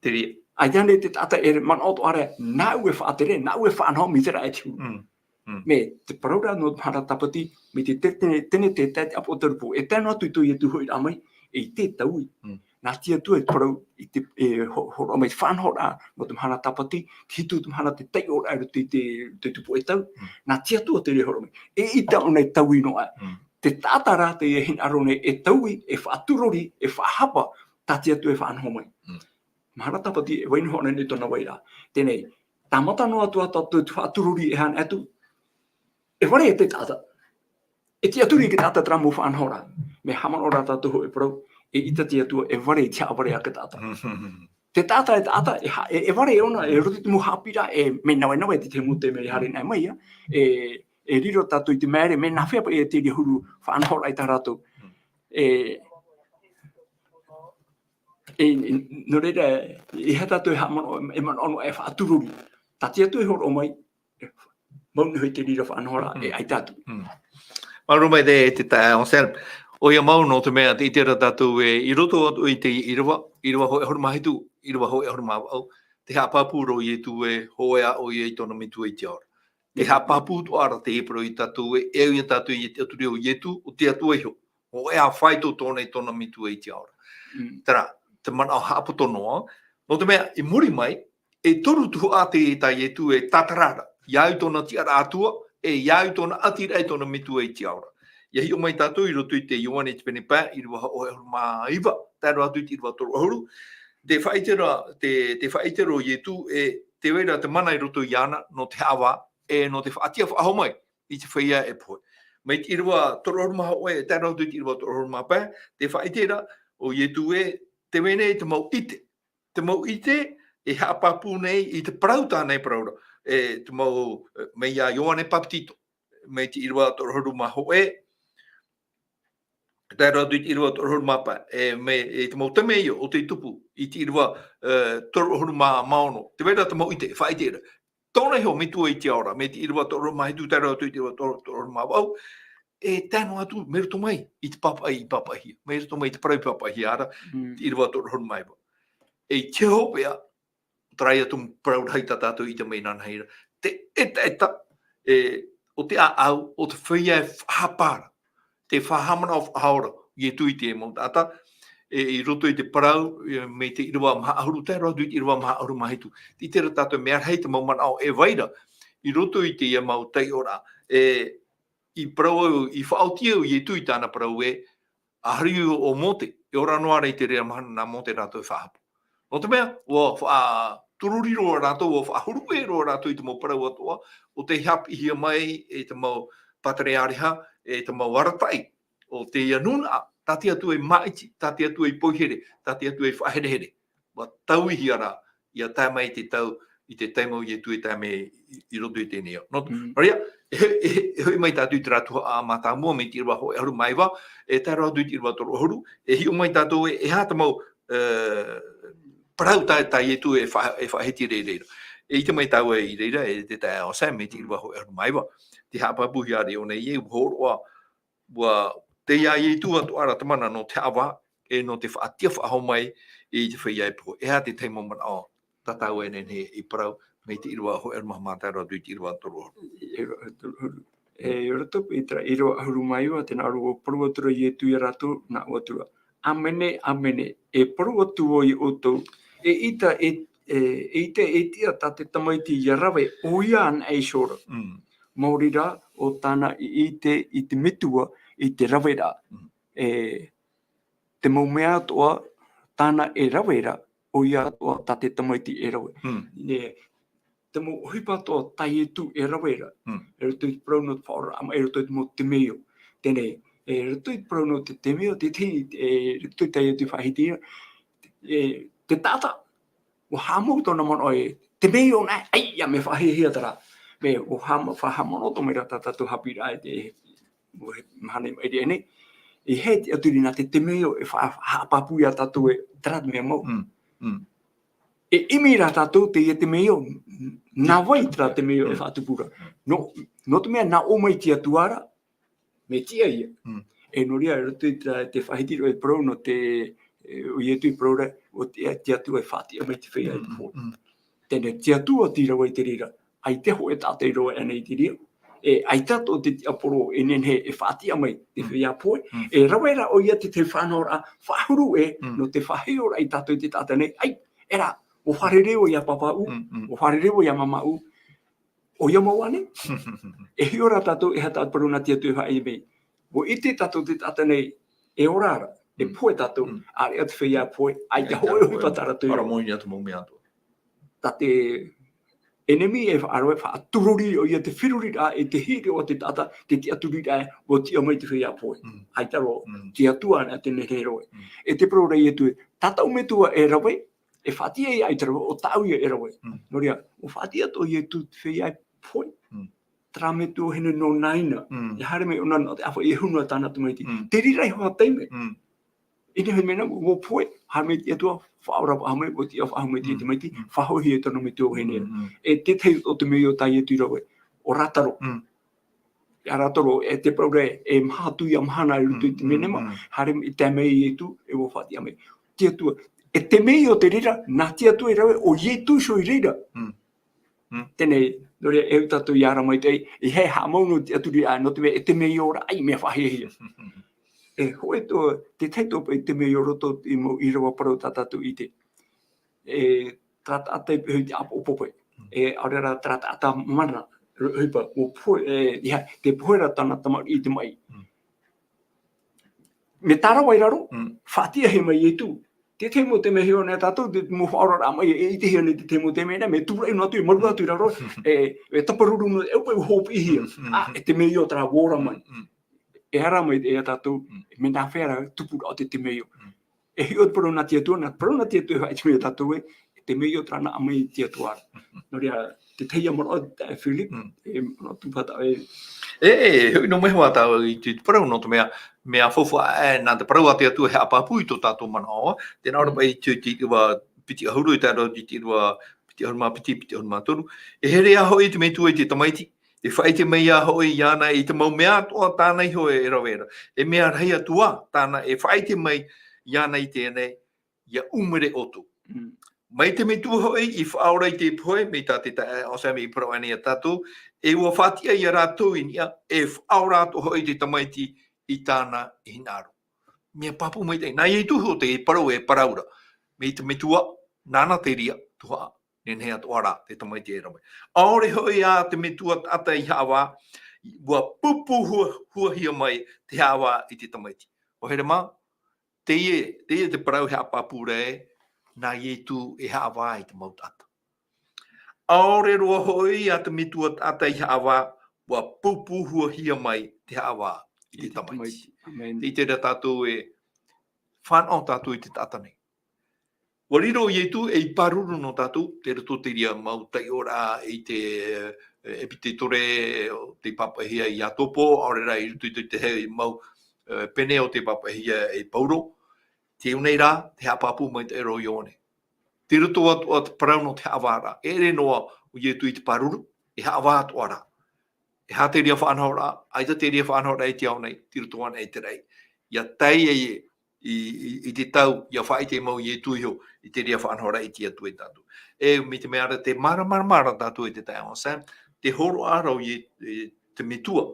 Te reira. ʻAita ānei te taʻata e manaʻo atoʻa ra, nāʻu e faʻatere, nāʻu e faʻanaho mai terā ʻae te huru. Mm. Mm. Mai te parau ra nō te mahana tāpati, mai te, te, teie, teie te, te, te ʻāpōsetolo Paula, e tae noa atu i tō Ietu hoʻiraʻa mai, e ʻite taui. Mm. Nā te Atua e parau i te, e, ho-, hōroʻa mai te faʻanahoraʻa nō te mahana tāpati, te hitu te mahana te taiʻoraʻa i roto i te, te tupu e tau. Mm. Nā te Atua te reira hōroʻa mai. E ʻita ʻōna e taui noa. Mm. Te taʻata rā teie e hinaʻaro nei e taui, e faʻatururi, e faʻahapa, tā te Atua e faʻanaho mai. Mm. Mahana tāpati, e vai noa ānei tōna vairaʻa. Teie, tāmata noa atu ā tātou te faʻatururi e haere atu. E fāriʻi te taʻata. E tiʻaturi i te taʻata terā mau faʻanahoraʻa. Mea haʻamanaʻo ra tātou hōʻē parau, e ʻita te Atua, e fāriʻi te haʻafāriʻi a te taʻata. Te taʻata, e taʻata, e ha-, e, e fāriʻi ʻōna, e roto i te mau haʻapiʻiraʻa, e mea navenaveʻa te tahi mau taime i haere anaʻe mai ā. E, e riro tātou i te mea ʻere, mea nāfea paʻi e te reira huru faʻanahoraʻa i tā rātou. E, e, e, nō reira, e aha tātou e haʻamanaʻo, e manaʻo noa e faʻatururi. Tā te Atua e hōroʻa mai, e, mau noa hoʻi te reira faʻanahoraʻa, e Mm. ʻaita atu. Mm. Māuruuru maitaʻi te, te taeaʻe Anselme. ʻOia mau, nō te mea, tē ʻite ra tātou ē, i roto atu i te ʻīrava, ʻīrava hōʻē ʻahuru mā hitu, ʻīrava hōʻē ʻahuru mā vaʻu, tē haʻapāpū ra ʻo Ietu ē, hōʻē ā ʻoia i tōna metua i te ao ra. Tē haʻapāpū atoʻa ra te parau ia tātou ē, e au ia tātou i te tiʻaturi o Ietu, ʻo te Atua iho. Hōʻē ā faito tōna i tōna metua i te ao ra. Mm. Terā, te manaʻo haʻapoto noa. Nō te mea, i muri mai, e toru tuhaʻa tā Ietu e tātara ra. ʻIa au tōna tiʻaraʻa Atua, e ʻia au tōna ʻātiraʻa i tōna metua i te ao ra. ʻIa hiʻo mai tātou i roto i te Ioane i te pene pae, ʻīrava hōʻē ʻahuru mā iva, tae roa atu i te ʻīrava toru ʻahuru. Tē faʻaʻite ra, tē, tē faʻaʻite ra ʻo Ietu, e tē vai ra te mana i roto iāna, nō te haʻavā, e nō te faʻatiʻa faʻahou mai i te feiā e pohe. Mai te ʻīrava toru ʻahuru mā hōʻē, tae roa atu i te ʻīrava toru ʻahuru mā pae, tē faʻaʻite ra ʻo Ietu ē, tē vai nei te mau ʻite. Te mau ʻite, e haʻapāpū nei i te parau tāna e parau ra. E te mau, e, mai iā Ioane Papetito. Mai te ʻīrava toru ʻahuru mā hōʻē, tae roa atu i te ʻīrava toru ʻahuru mā pae. E, mai, e te mau temeio ʻo tei tupu, i te ʻīrava, e, toru ʻahuru mā, mā ono. Tē vai ra te mau ʻite, faʻaʻite ra. Tōna iho metua i te ao ra, mai te ʻīrava toru ʻahuru mā hitu tae roa atu i te ʻīrava toru, toru ʻahuru mā vaʻu, e tae noa atu, mai roto mai i te pāpaʻi i pāpaʻihia, mai roto mai i te parau i pāpaʻihia ra, Mm. te ʻīrava toru ʻahuru mā iva. E i te hopeʻa, terā ia te parau rahi tā tātou i ʻite mai inanahi ra, te ʻetaʻeta, e, o te ʻāʻau, o te feiā e faʻahapa ra. Te faʻahaʻamanaʻo faʻahou ra, Ietu i te mau taʻata, e, i roto i te parau, e, mai te ʻīrava maha ʻahuru, tae roa atu i te ʻīrava maha ʻahuru mā hitu. Tē ʻite ra tātou mea rahi te mau manaʻo e vai ra, i roto i teie mau taiʻoraʻa, e, i parau au, i faʻaoti au Ietu i tāna parau ē, ʻa haere ʻo Mōte, e ora noa ra i te reira mahana nā Mōte rātou e faʻahapa. Nō te mea, ʻua faʻatururi roa rātou, ʻua faʻahuru ʻē roa rātou i te mau parau atoʻa, ʻo tei haʻapiʻihia mai e te mau pātereāreha, e te mau arataʻi, o teie nūnaʻa, tā te Atua i māʻiti, tā te Atua i poihere, tā te Atua i faʻaherehere. ʻUa tauihia rā, ʻia tae mai te tau, i te taime o Ietu e tae mai i, i roto i teie ao. Nō, Mm. nō reira, e, e, e hoʻi mai tātou i terā tuhaʻa mātāmua mai te ʻīrava hōʻē ʻahuru mā iva, e tae roa atu i te ʻīrava toru ʻahuru, e hiʻo mai tātou e, e aha te mau, e, parau tā, tā Ietu e fa-, e faʻahiti ra i reira. E ʻite mai tāua i reira, e te taeaʻe Sam mai te ʻīrava hōʻē ʻahuru mā iva. Tē haʻapāpūhia ra ʻōna ē, ʻua hōroʻa, ʻua, tei iā Ietu atoʻa ra te mana nō te haʻavā, e nō te faʻatiʻa faʻahou mai i te feiā e pohe. E aha te tahi mau manaʻo tā tāua e nehenehe e parau, mai te ʻīrava hōʻē ʻahuru mā maha tae roa atu i te ʻīrava toru ʻahuru. E, e, e, e roto i terā ʻīrava ʻahuru mā iva, tē nā ʻō ra, ʻua parau atu ra Ietu ia rātou, nā ʻō atu ra, ʻĀmene, ʻāmene, e parau atu vau ia ʻoutou, eʻita e, e, eʻita e tiʻa tā te Tamaiti ʻia rave, ʻoia anaʻe iho ra. Mm. Maori rā, ʻo tāna i ʻite i te Metua, i te raveraʻa. Mm. E, te mau mea atoʻa, tāna e rave ra, ʻoia atoʻa tā te Tamaiti e rave. Mm. E, te mau ʻohipa atoʻa tā Ietu e rave ra. Mm. E roto i te parau nō te faʻaoraraʻa maʻi, e roto i te mau temeio. Teie, e roto i te parau nō te temeio, te, te, e roto i tā Ietu i faʻahiti ra, e, te taʻata, ʻua haʻamau tōna manaʻo e, temeio anaʻe, ʻaita, mea faʻahiahia terā. Mea, ʻua haʻama-, faʻahaʻamanaʻo atoʻa mai ra tā tātou haʻapiʻiraʻa i te, ʻua he, mahana i maʻiri aʻe nei. E hē te tiʻaturi nā te temeio e fa-, haʻapāpū ia tātou ē, terā te mea mau. Mm, mm. E ʻimi rā tātou teie temeio, n-, nā vai terā temeio e Mm. faʻatupu ra. Mm. Nō, nō te mea nā ʻō mai te Atua ra, mea tiʻa ia. Mm. E nō reira, i roto i te, te faʻahiti ra e parau nō te, e, ʻo Ietu i parau ra, ʻo te, te Atua e faʻatiʻa mai te feiā e Mm, pohe. mm. Teie, te Atua tei rave i te reira, ʻaita hōʻē taʻata i rave anaʻe i te reira. E, ʻaita atoʻa te tiaporo e nehenehe e faʻatiʻa mai te Mm. feiā pohe. Mm. E rave ra ʻoia te, te faʻanahoraʻa faʻahuru ē, Mm. nō te faʻaheoraʻa ia tātou te taʻata nei. ʻAi, e rā, ʻua fārerei vau iā pāpāʻu, Mm, mm. ʻua fārerei vau iā māmāʻu, ʻoia mau ānei? E hiʻo ra tātou, e aha te parau nā te Atua e faʻaʻite mai. ʻUa ʻite tātou te taʻata nei, e ora ra, e Mm. pohe tātou, Mm. ʻāreʻa te feiā pohe, ʻaita hōʻē ʻohipa tā rātou i rave. Parau ia te mau mea atoʻa. Tā te ʻenemi e faʻaroʻo, faʻatururi ʻoia te feruriraʻa, e te hiʻo o te taʻata, te tiʻaturiraʻa, ʻua tiʻa mai te feiā pohe. Mm. ʻAita roa, Mm. te Atua anaʻe te nehenehe e rave. Mm. E te parau ra Ietu ē, tā tāʻu Metua e rave, e faʻatiʻa ia ʻaita roa, ʻo tāʻu ia e rave. Mm. Nō reira, ʻua faʻatiʻa atoʻa Ietu te feiā e pohe. Mm. Terā Metua vahine nō Naina. Mm. E haere mai ʻōna nō te ʻāfaʻi e huna tāna tamaiti. Mm. Te reira iho ā taime. Mm. I te mea nā, ʻua pohe, haere mai te Atua, faʻaora faʻahou mai, ʻua tiʻa faʻahou mai te Mm. tamaiti, Mm. faʻahoʻihia e tōna Metua vahine. Mm, mm. E te tahi o te mea tā Ietu i rave, ʻo Rātaro. Mm. Ia rātou, e te parau ra, e maha atu ia mahana i roto i te Mm, menema, mm, mm. Haere i te mea Ietu, e ua faʻatiʻa mai. Te Atua, e te mea o te reira, nā te Atua i rave, ʻo Ietu iho i reira. Mm. Mm. Teie, nō reira, e au tātou ia ara mai te, e he haʻamau nō te Atua, nō te mea, e te mea o ra, ʻai mea faʻahiahia. E, hōʻē tō, te tahi tō paʻi te mea o roto i mau ʻīrava parau tā tātou i te. E, terā taʻata i te ʻāpoʻo pape. Mm. E, ʻaore rā terā taʻata mana, ro-, ʻohipa, ʻua pohe, e, ia, te pohe ra tāna tamariʻi i te maʻi. Mm. Mea tārava i raro, Mm. faʻatiʻahia mai Ietu. Te tahi mau te mea e hiʻo nei tātou, te mau faʻaoraraʻa mai, e ʻitehia nei te tahi mau te mea nei, mea tūraʻi noa atu, e maru atu i raro, e, e taparuru noa, e upa i hōpiʻihia. Mm, mm, A, mm. e te mea o terā ora mai. Mm, mm. E ara mai e tātou, Mm. mea nā hea rā tupu ra o te, te mea. Mm. E hiʻo te parau nā te Atua, nā te parau nā te Atua e faʻaʻite mai ia tātou ē, e te mea o terā nā mai te Atua. Nō reira, te tahi ia manaʻo, e, Philip, Mm. e manaʻo tū pata e. E, e, hoʻi nō mai hoa tāua i te, te parau nō te mea, mea faufaʻa, e, nā te parau a te Atua e haʻapāpū i tō tātou manaʻo, tēnā ora Mm. paʻi i te, te, te ua piti ʻahuru i tae roa i te ua piti ʻahuru mā piti, piti ʻahuru mā toru. E here ā hoʻi te Metua i te tamaiti, e faʻaʻite mai ā hoʻi iāna i te mau mea atoʻa tāna iho e rave ra. E mea rahi atu ā tāna e faʻaʻite mai iāna i teie nei, ʻia ʻumere ʻoutou. Mm. Mai te Metua hoʻi i faʻaora i te pohe, mai tā te taeaʻe Anselme i parau aʻe nei ia tātou, e ʻua faʻatiʻa ia rātou i niʻa, e faʻaora atoʻa hoʻi te tamaiti i tāna hinaʻaro. Mea pāpū maitaʻi, nā Ietu iho te parau e parau ra. Mai te Metua, nāna te reira, tuhaʻa, nehenehe atoʻa rā, te tamaiti e rave. ʻAore hoʻi ā te Metua taʻata i haʻavā, ʻua pūpū hua-, huahia mai te haʻavā i te tamaiti. ʻO here mā, teie, teie te parau e haʻapāpū ra ē, nā Ietu e haʻavā i te mau taʻata. ʻAore roa hoʻi ā te Metua taʻata i haʻavā, ʻua pūpū huahia mai te haʻavā i te I te tamaiti. tamaiti. Amen. Tē ʻite ra tātou e fānaʻo tātou i te taʻata nei. ʻUa riro Ietu ei pāruru nō tātou, tei roto te reira mau taiʻoraʻa i te, e, ʻEpiteto, tei pāpaʻihia e Iakobo, ʻaore rā i roto i te, te hau mau, e, pene o tei pāpaʻihia e Paulo. Tei au nei rā, te haʻapāpū maitaʻi ra ʻo Ioane. Tei roto atoʻa te parau nō te haʻavāraʻa. E ʻere noa ʻo Ietu i te pāruru, e haʻavā atoʻa rā. E aha te reira faʻanahoraʻa, ʻaita te reira faʻanahoraʻa i te ao nei, tei roto anaʻe i te raʻi. ʻIa tae ai i, i, i te tau, ʻia faʻaʻite mau Ietu iho i te reira faʻanahoraʻa i te Atua ia tātou. E, mai te mea ra, tē māramarama ra tātou e te taeaʻe Anselme, te hōroʻa ra ʻo Ie-, e, te Metua,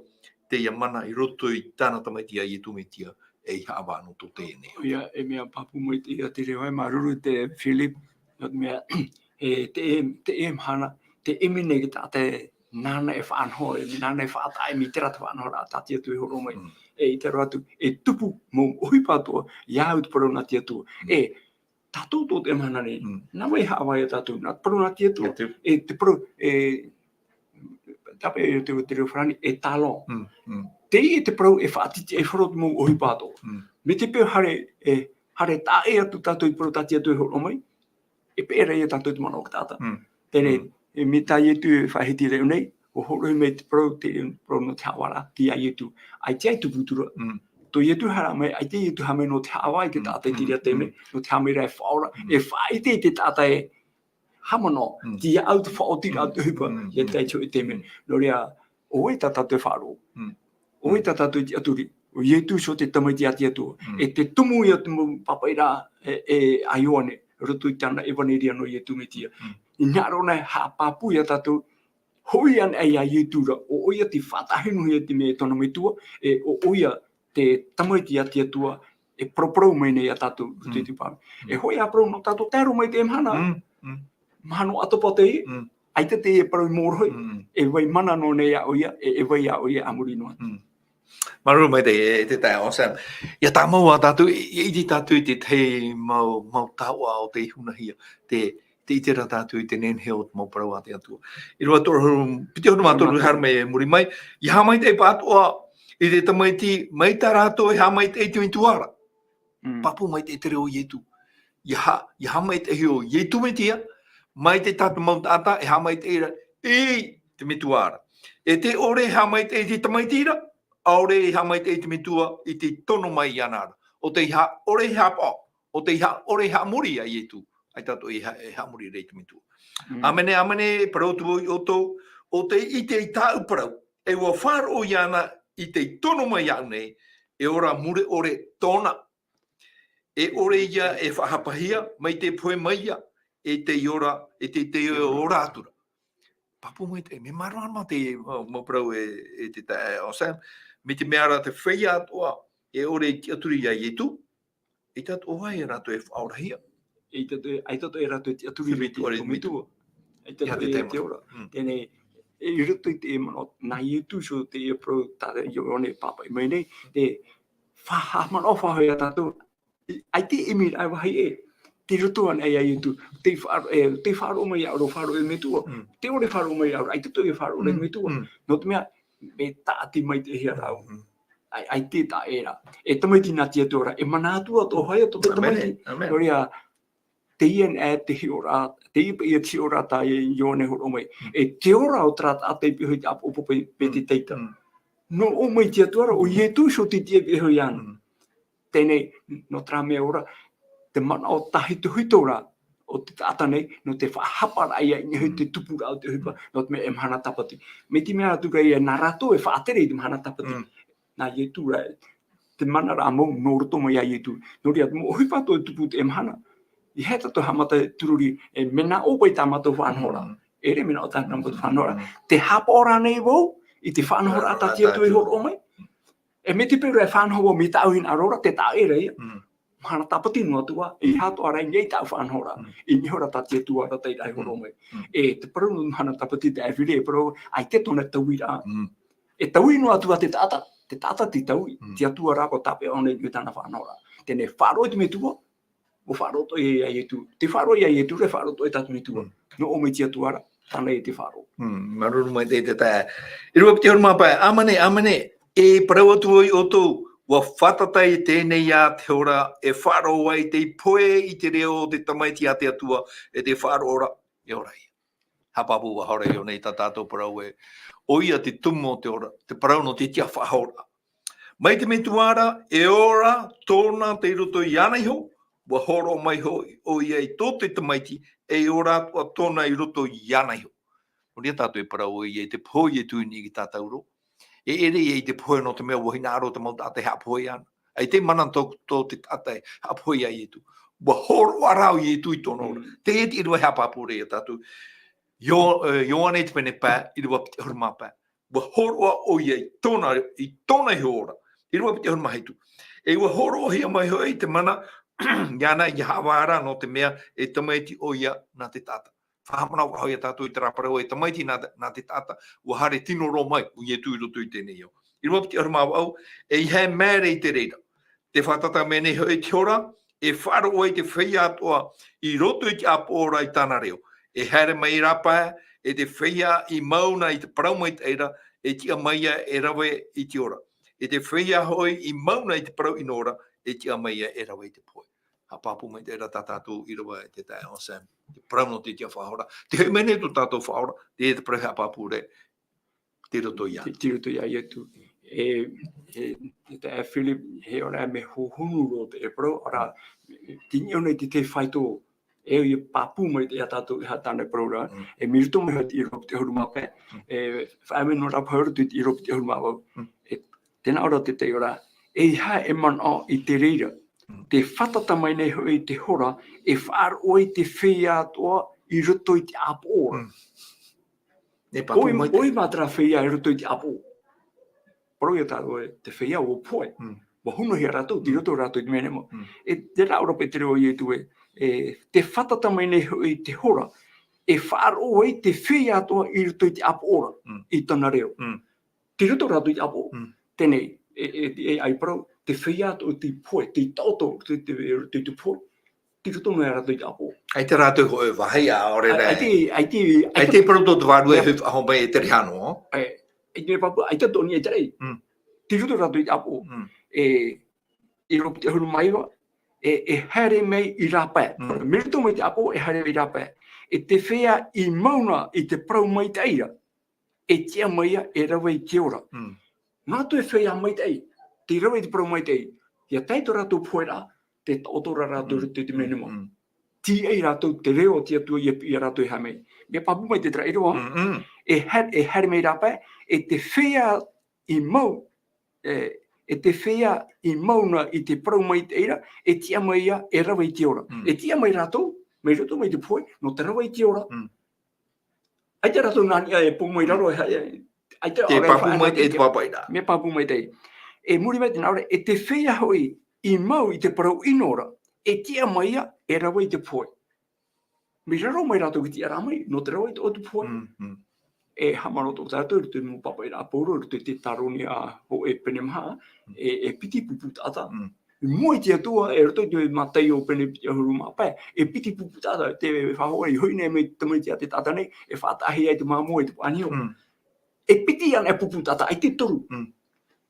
teie mana i roto i tāna tamaiti a Ietu Metia, ei haʻavā nō tō teie nei. ʻOia, e mea pāpū maitaʻi ia te reira, e māuruuru te Philip, nō te mea, e, te, te mahana, te ʻimi nei te taʻata e nāna e faʻanaho, e nāna e faʻataʻa, e mai terā te faʻanahoraʻa tā te Atua e hōroʻa mai. Mm. E, i te roa atu, e tupu mau ʻohipa atoʻa, ia au te parau nā te Atua. Mm. E, tātou tō te mahana nei, Mm. nā vai haʻavā ia tātou, nā te parau nā te Atua. Ia te E te parau, e, tāpaʻo i te, te reo farāni, e talent. Mm, mm. Teie te parau e faʻatitiʻaifaro te mau ʻohipa atoʻa. Mm. Mai te peu haere, e, haere taʻa ʻē atu tātou i te parau tā te Atua e hōroʻa mai, e peʻe ra ia tātou te manaʻo o te taʻata. Mm. Teie, Mm. e, mai tā Ietu e faʻahiti ra i ʻō nei, ʻua hōroʻahia mai te parau, te parau nō te haʻavāraʻa, tei ia Ietu. ʻAita e tupu atu ra. Mm. Tō Ietu haere mai, ʻaita Ietu haere mai nō te haʻavā i te Mm, taʻata i te mm, reira taime, mm. nō te haʻamaitaʻi e faʻaora, Mm. e faʻaʻite i te taʻata e haʻamanaʻo, Mm. tei ia au te faʻaotiraʻa Mm. te ʻohipa, Mm, ia mm. tae i te hōʻē taime. Mm. Nō reira, ʻo vai tā tātou e faʻaroʻo. Mm. ʻO vai Mm. tā tātou e tiʻaturi. ʻO Ietu iho te tamaiti a te Atua. Mm. E te tumu ia te mau pāpaʻiraʻa, e, e, a Ioane, roto i tāna ʻevaneria nō Ietu Metia. Mm. I hinaʻaro na e haʻapāpū ia tātou, hoʻi anaʻe ia Ietu ra, ʻo, ʻoia tei faʻatāhinohia i te mea e tōna Metua, e, ʻo, ʻoia te tamaiti a te Atua, e paraparau mai nei ia tātou, roto i Mm. te pāmu. Mm. E hoʻi ā parau nō tātou, tae roa mai i teie mahana. Mm, mm. Mahana ʻatopa teie, Mm. ʻaita teie parau i mōrohi, Mm. e vai mana noa nei ia ʻoia, e, e vai ia ʻoia a muri noa. Mm. Māuruuru maitaʻi, e, te taeaʻe Anselme. ʻIa tāmau ā tātou, e, e ʻite tātou i te tahi mau, mau taoʻa o te ihunahia, te, tē ʻite ra tātou i te nehenehe o te mau parau a te Atua. ʻĪrava toru, piti ʻahuru mā toru, Mā toru. haere mai i muri mai, ʻia haʻamaitaʻi pāʻatoʻa i te tamaiti, mai tā rātou e haʻamaitaʻi i te Metua ra. Mm. Pāpū maitaʻi te reo o Ietu. ʻIa ha-, ʻia haʻamaitaʻi iho Ietu Metia, mai te tahi mau taʻata e haʻamaitaʻi ra i te Metua ra. E tē ʻore e haʻamaitaʻi i te tamaiti ra, ʻaore e haʻamaitaʻi i te Metua i te tono mai iāna ra. ʻO tē ha-, ʻore e haʻapaʻo, ʻo tē ha-, ʻore e haʻamori ia Ietu, ʻaita atoʻa e ha-, e haʻamori ra i te Metua. Mm. ʻĀmene, ʻāmene, parau atu vau ia ʻoutou, ʻo tē ʻite i tāʻu parau, E ua faʻaroʻo iāna i tei tono mai iāʻu nei, e ora mure ʻore tōna. E ʻore ia e faʻahapahia, mai te pohe mai ia, e tei ora, e tei, tei ora atu ra. Pāpū mai te, mea māramarama te, mau parau e, e te taeaʻe Sam, mai te mea ra te feiā atoʻa, e ʻore i tiʻaturi iā Ietu, ʻaita atoʻa e rātou e faʻaorahia. ʻAita atoʻa, ʻaita atoʻa e rātou e tiʻaturi i te metua. ʻAita atoʻa e te ora. Mm. Teie nei, e, i roto i te manaʻo, nā Ietu iho teie parau tā Ioane e pāpaʻi mai nei, te faʻahaʻamanaʻo faʻahou ia tātou, ʻaita e ʻimi i te vāhi ē, tei roto anaʻe iā Ietu, tei faʻaroʻo, e, tei faʻaroʻo mai iāʻu ra, faʻaroʻo i te metua, mm, tē ʻore faʻaroʻo mai iāʻu ra, ʻaita atoʻa e faʻaroʻo i te metua, mm, nō te mea, mea tāʻati maitaʻi ia rāua. Mm. ʻAi, ʻaita e taʻa ʻē ra. E tamaiti nā te Atua ra, e mana atu ā tō hōʻē atu tō te tamaiti. Nō reira, teie anaʻe te hiʻoraʻa, teie paʻi te hiʻoraʻa tā Ioane e hōroʻa mai. Mm. E te ora o terā taʻata i pihaʻi i te ʻāpoʻo pape, pe te taita. Mm. Nō ʻō mai te Atua ra, ʻo Ietu iho tei tiʻa i pihaʻi iāna. Mm. Teie nei, nō terā mea ora, te manaʻo tāhitohito ra o te taʻata nei, nō te faʻahaparaʻa ia i niʻa i te tupuraʻa o te ʻohipa, nō te mea e mahana tāpati. Mai te mea atu ra ia nā rātou e faʻatere i te mahana tāpati. Mm. Nā Ietu ra, te mana ra mau, nō roto mai iā Ietu. Nō reira, te mau ʻohipa atoʻa e tupu i teie mahana. ʻEiaha tātou e haʻamata e tūrori, e mea nā ʻō paʻi tā mātou faʻanahoraʻa. Mm. ʻEʻere mea nā ʻō tā mātou faʻanahoraʻa. Mm. Tē haʻapaʻo ra ānei vau i te faʻanahoraʻa tā te Atua i hōroʻa mai? E mai te peu ra e faʻanaho vau mai tāʻu hinaʻaro ra, te taʻa ʻē ra ia. Mm. Mahana tāpati noa atu ā, ʻeiaha atoʻa ra i niʻa i tāʻu faʻanahoraʻa. Mm. I niʻa iho ra tā te Atua ra tei hōroʻa mai. Mm. E te parau nō mahana tāpati te ʻāviri, e parau, ʻaita tōna tauiraʻa. Mm. E taui noa atu ā te taʻata, te taʻata tei taui, mm, te Atua rā ʻoia tāpeʻa ʻōna i niʻa i tāna faʻanahoraʻa. Teie nei faʻaroʻo i te metua, ʻua faʻaroʻo atoʻa iā Ietu. Tē faʻaroʻo iā Ietu ra, faʻaroʻo atoʻa i tā te metua. Mm. Nō ʻō mai te Atua ra, tāna ia te faʻaroʻo. Mm, māuruuru maitaʻi te taeaʻe. ʻĪrava piti ʻahuru mā pae, ʻāmene, ʻāmene, e parau atu vau iā ʻoutou, ʻua fātata teie nei ā te hora, e faʻaroʻo ai tei pohe i te reo o te Tamaiti a te Atua, e te faʻaroʻo ra, e ora ia. Haʻapāpū vau ra iāna i tā tātou parau ē. ʻOia te tumu o te ora, te parau nō te tiʻa faʻahou ra. Mai te metua ra, e ora tōna tei roto iāna iho, ʻua hōroʻa mai hoʻi ʻoia i tō te Tamaiti, e ora atoʻa tōna i roto iāna iho. Nō reira tātou e parau ʻoia i te pohe o Ietu i niʻa i tā tātou ra. E ʻere ia i te pohe nō te mea ʻua hinaʻaro te mau taʻata e haʻapohe iāna. ʻAita e mana tō, tō te taʻata e haʻapohe iā Ietu. ʻUa hōroʻa rā ʻo Ietu i tōna ora. Mm. Teie te ʻīrava e haʻapāpū ra iā tātou. Io-, e, Ioane te pene pae, ʻīrava piti ʻahuru mā pae. ʻUa hōroʻa ʻoia i tōna, i tōna iho ora. ʻĪrava piti ʻahuru mā hitu. E ʻua hōroʻahia mai hoʻi te mana, iāna ʻia haʻavāraʻa nō te mea e tamaiti ʻoia nā te taʻata. Faʻahaʻamanaʻo faʻahou ia tātou i terā parau e tamaiti nā, nā te taʻata, ʻua haere tino roa mai, ʻo Ietu i roto i teie nei ao. ʻĪrava piti ʻahuru mā vaʻu, ʻeiaha e māere i te reira. Tē fātata mai nei hoʻi te hora, e faʻaroʻo ai te feiā atoʻa i roto i te ʻāpoʻo ra i tāna reo. E haere mai i rāpae, e te feiā i mau na i te parau maitaʻi ra, e tiʻa mai ia e rave i te ora. E te feiā hoʻi i mau na i te parau ʻino ra, e tiʻa mai ia e rave i te pohe. Haʻapāpū maitaʻi ra tā tātou ʻīrava e te taeaʻe Sam. Te parau nō te tiʻa faʻahou ra. Tē hoʻi mai nei tō tātou Faʻaora, te, te parau haʻapāpū ra, tei roto iā. Tei, tei roto iā Ietu. E, e, e te taeaʻe Philip, e ʻore mea hohonu roa te parau, ʻaore rā, tei niʻa nei te, te fāito, e, e pāpū mai ia tātou e aha tāna parau ra, mm, e mai roto mai hoʻi te ʻīrava piti ʻahuru mā pae, mm, e, faʻaʻāmui noa rā paha i roto i te ʻīrava piti ʻahuru mā vaʻu. Mm. E, tē nā ʻō ra te tahi ʻōrā, ʻeiaha e manaʻo i te reira. Mm. Tē fātata mai nei hoʻi te hora, e faʻaroʻo ai te feiā atoʻa i roto i te ʻāpoʻo ra. Mm. E pāpū mai te, ʻoia mā terā feiā i roto i te ʻāpoʻo. Parau ia tātou ē, te feiā ʻua pohe. Mm. ʻUa hunohia rātou, tei roto rātou i te mea nemo. Mm. E terā ʻōrā paʻi te reo o Ietu ē, e, tē fātata mai nei hoʻi te hora, e faʻaroʻo ai te feiā atoʻa i roto i te ʻāpoʻo ra, mm, i tāna reo. Mm. Tei roto rātou i te ʻāpoʻo. Mm. Teie nei, e, e, e, ʻaita parau, te feiā atoʻa tei pohe, tei taʻoto, tei, tei, tei, tei pohe. Tei roto mai rātou i te ʻāpoʻo. ʻAita rātou hoʻi e vāhi, ʻaore rā. ʻAita, ʻaita, ʻaita. ʻAita e parau tō te Vārua e, ia, hui faʻahou mai e te reira noa. E, ʻaita e pāpū, ʻaita tō nia i te reira. Mm. Tei roto rātou i te ʻāpoʻo. Mm. E, ʻīrava piti ʻahuru mā iva, e, e haere mai i rāpae. Mm. Mai roto mai te ʻāpoʻo, e haere mai i rāpae. E te feiā i mau na i te parau maitaʻi ra, e tiʻa mai ia e rave i te ora. Mm. Nā te feiā maitaʻi, tei rave i te parau maitaʻi, ʻia tae i tō rātou poheraʻa, tē taʻoto ra rātou, mm, i roto i te mea nemo. Mm. tīaʻi rātou te reo o te Atua ʻia piʻi ia rātou e haere mai. Mea pāpū mai te taʻata ʻīrava, Mm, mm. e haere, e haere mai rā paʻi, e te feiā i mau, e, e te feiā i mau na i te parau maitaʻi ra, e tiʻa mai ia e rave i te ora. Mm. E tiʻa mai rātou, mai roto mai te pohe, nō te rave i te ora. Mm. ʻAita rātou nā niʻa e pū mai raro, e ha-, e, ʻaita Te ʻaore pāpū faʻaea mai te, te pāpaʻi ra. Mea pāpū mai te. E muri mai te nā ʻō ra, e te feiā hoʻi i mau i te parau ʻino ra, e tiʻa mai ia e rave i te pohe. Mai raro mai rātou ki te tiʻaraʻa mai, nō te rave i te, o te pohe. Mm, mm. E haʻamanaʻo tātou i roto i te mau pāpaʻi ra a Pauro, i roto i te Tētaronia hōʻē pene maha, Mm. e, e piti pupu taʻata. Mm. I mua i te Atua, e roto i te Mataio pene piti ʻahuru mā pae, e piti pupu taʻata, te faʻahoʻi, i hoʻi nei mai te tamaiti a te taʻata nei, e faʻataʻahia ai te māmā i te pāniho. Mm. E piti ana e pupu taʻata, ʻaita e toru. Mm.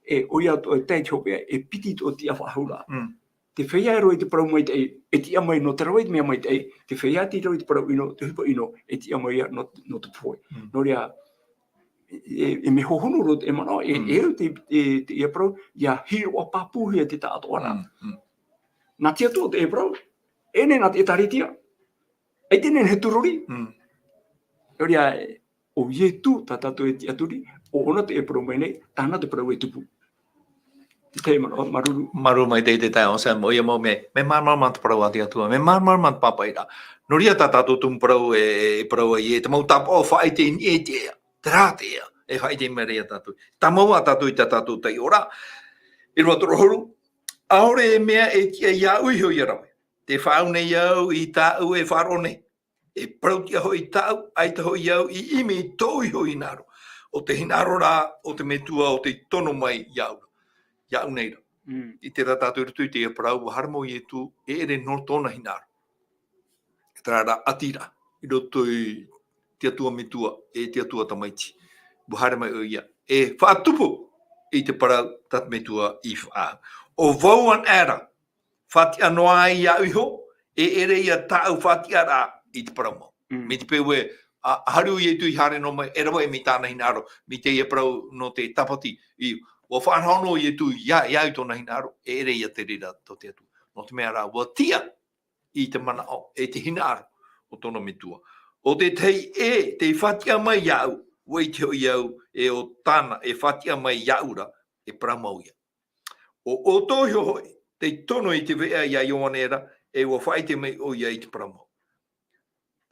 E, ʻoia atoʻa e tae i te hopeʻa, e piti tō tiʻa faʻahou ra. Mm. Te feiā e rave i te parau maitaʻi, e tiʻa mai nō te rave i te mea maitaʻi, te feiā tei rave i te parau ʻino, te ʻohipa ʻino, e tiʻa mai ia nō, nō te pohe. Mm. Nō reira, e, e, e mea hohonu roa te manaʻo, e, Mm. e au te, e, te ia parau, ia hiroʻa pāpūhia te taʻatoʻaraʻa. Mm, mm. Nā te Atua te parau, e nehenehe nā te ʻĒtārētia, ʻaita e nehenehe e tūrori. Mm. Nō reira, ʻo Ietu tā tātou e tiʻaturi, ʻo ʻōna te parau mai nei, tāna te parau e tupu. Te manaʻo, māuruuru. Māuruuru maitaʻi te taeaʻe Sam, ʻoia mau mea, mea māramarama te parau a te Atua, mea māramarama te pāpaʻi ra. Nō reira tā tātou tumu parau e, e parau ai, e te mau tāpaʻo faʻaʻite i niʻa i te ea, terā te ea, e faʻaʻite mai ra ia tātou. Tāmau ā tātou i tā tātou taiʻoraʻa, ʻīrava toru ʻahuru, ʻaore e mea e tiʻa iāʻu iho ia rave. Tē faʻaau nei au i tāʻu e faʻaroʻo nei. E parau tiʻa hoʻi tāʻu, ʻaita hoʻi au i ʻimi i tōʻu iho hinaʻaro. ʻO te hinaʻaro rā o te Metua ʻo tei tono mai iāʻu, iāʻu nei ra. Mm. I terā tātou i roto i te parau, ʻua haere mai ʻo Ietu, e ʻere nō tōna hinaʻaro. Terā rā ʻati ra, i roto i te Atua Metua, e te Atua Tamaiti. ʻUa haere mai ʻoia, e faʻatupu i te parau tā te Metua i faʻaau. ʻO vau anaʻe ra, faʻatiʻa noa ai iāʻu iho, e ʻere ia tāʻu faʻatiʻaraʻa i te parau mau. Mm. Mai te peu ē, a, ʻaita hoʻi ʻo Ietu i haere noa mai, e rave mai tāna hinaʻaro, mai teie parau nō te tāpati, i, ʻua faʻanaho noa ʻo Ietu ia, iāʻu tōna hinaʻaro, e ʻere ia te reira tō te Atua. Nō te mea rā, ʻua tiʻa i te manaʻo, e te hinaʻaro o tōna Metua. ʻO te tahi ʻē, tei faʻatiʻa mai iāʻu, ʻua ʻite hoʻi au, e ʻo tāna, e faʻatiʻa mai iāʻu ra, e parau mau ia. ʻO ʻoutou iho hoʻi, tei tono i te veʻa ia Ioane ra, e ʻua faʻaʻite mai ʻoia i te parau mau.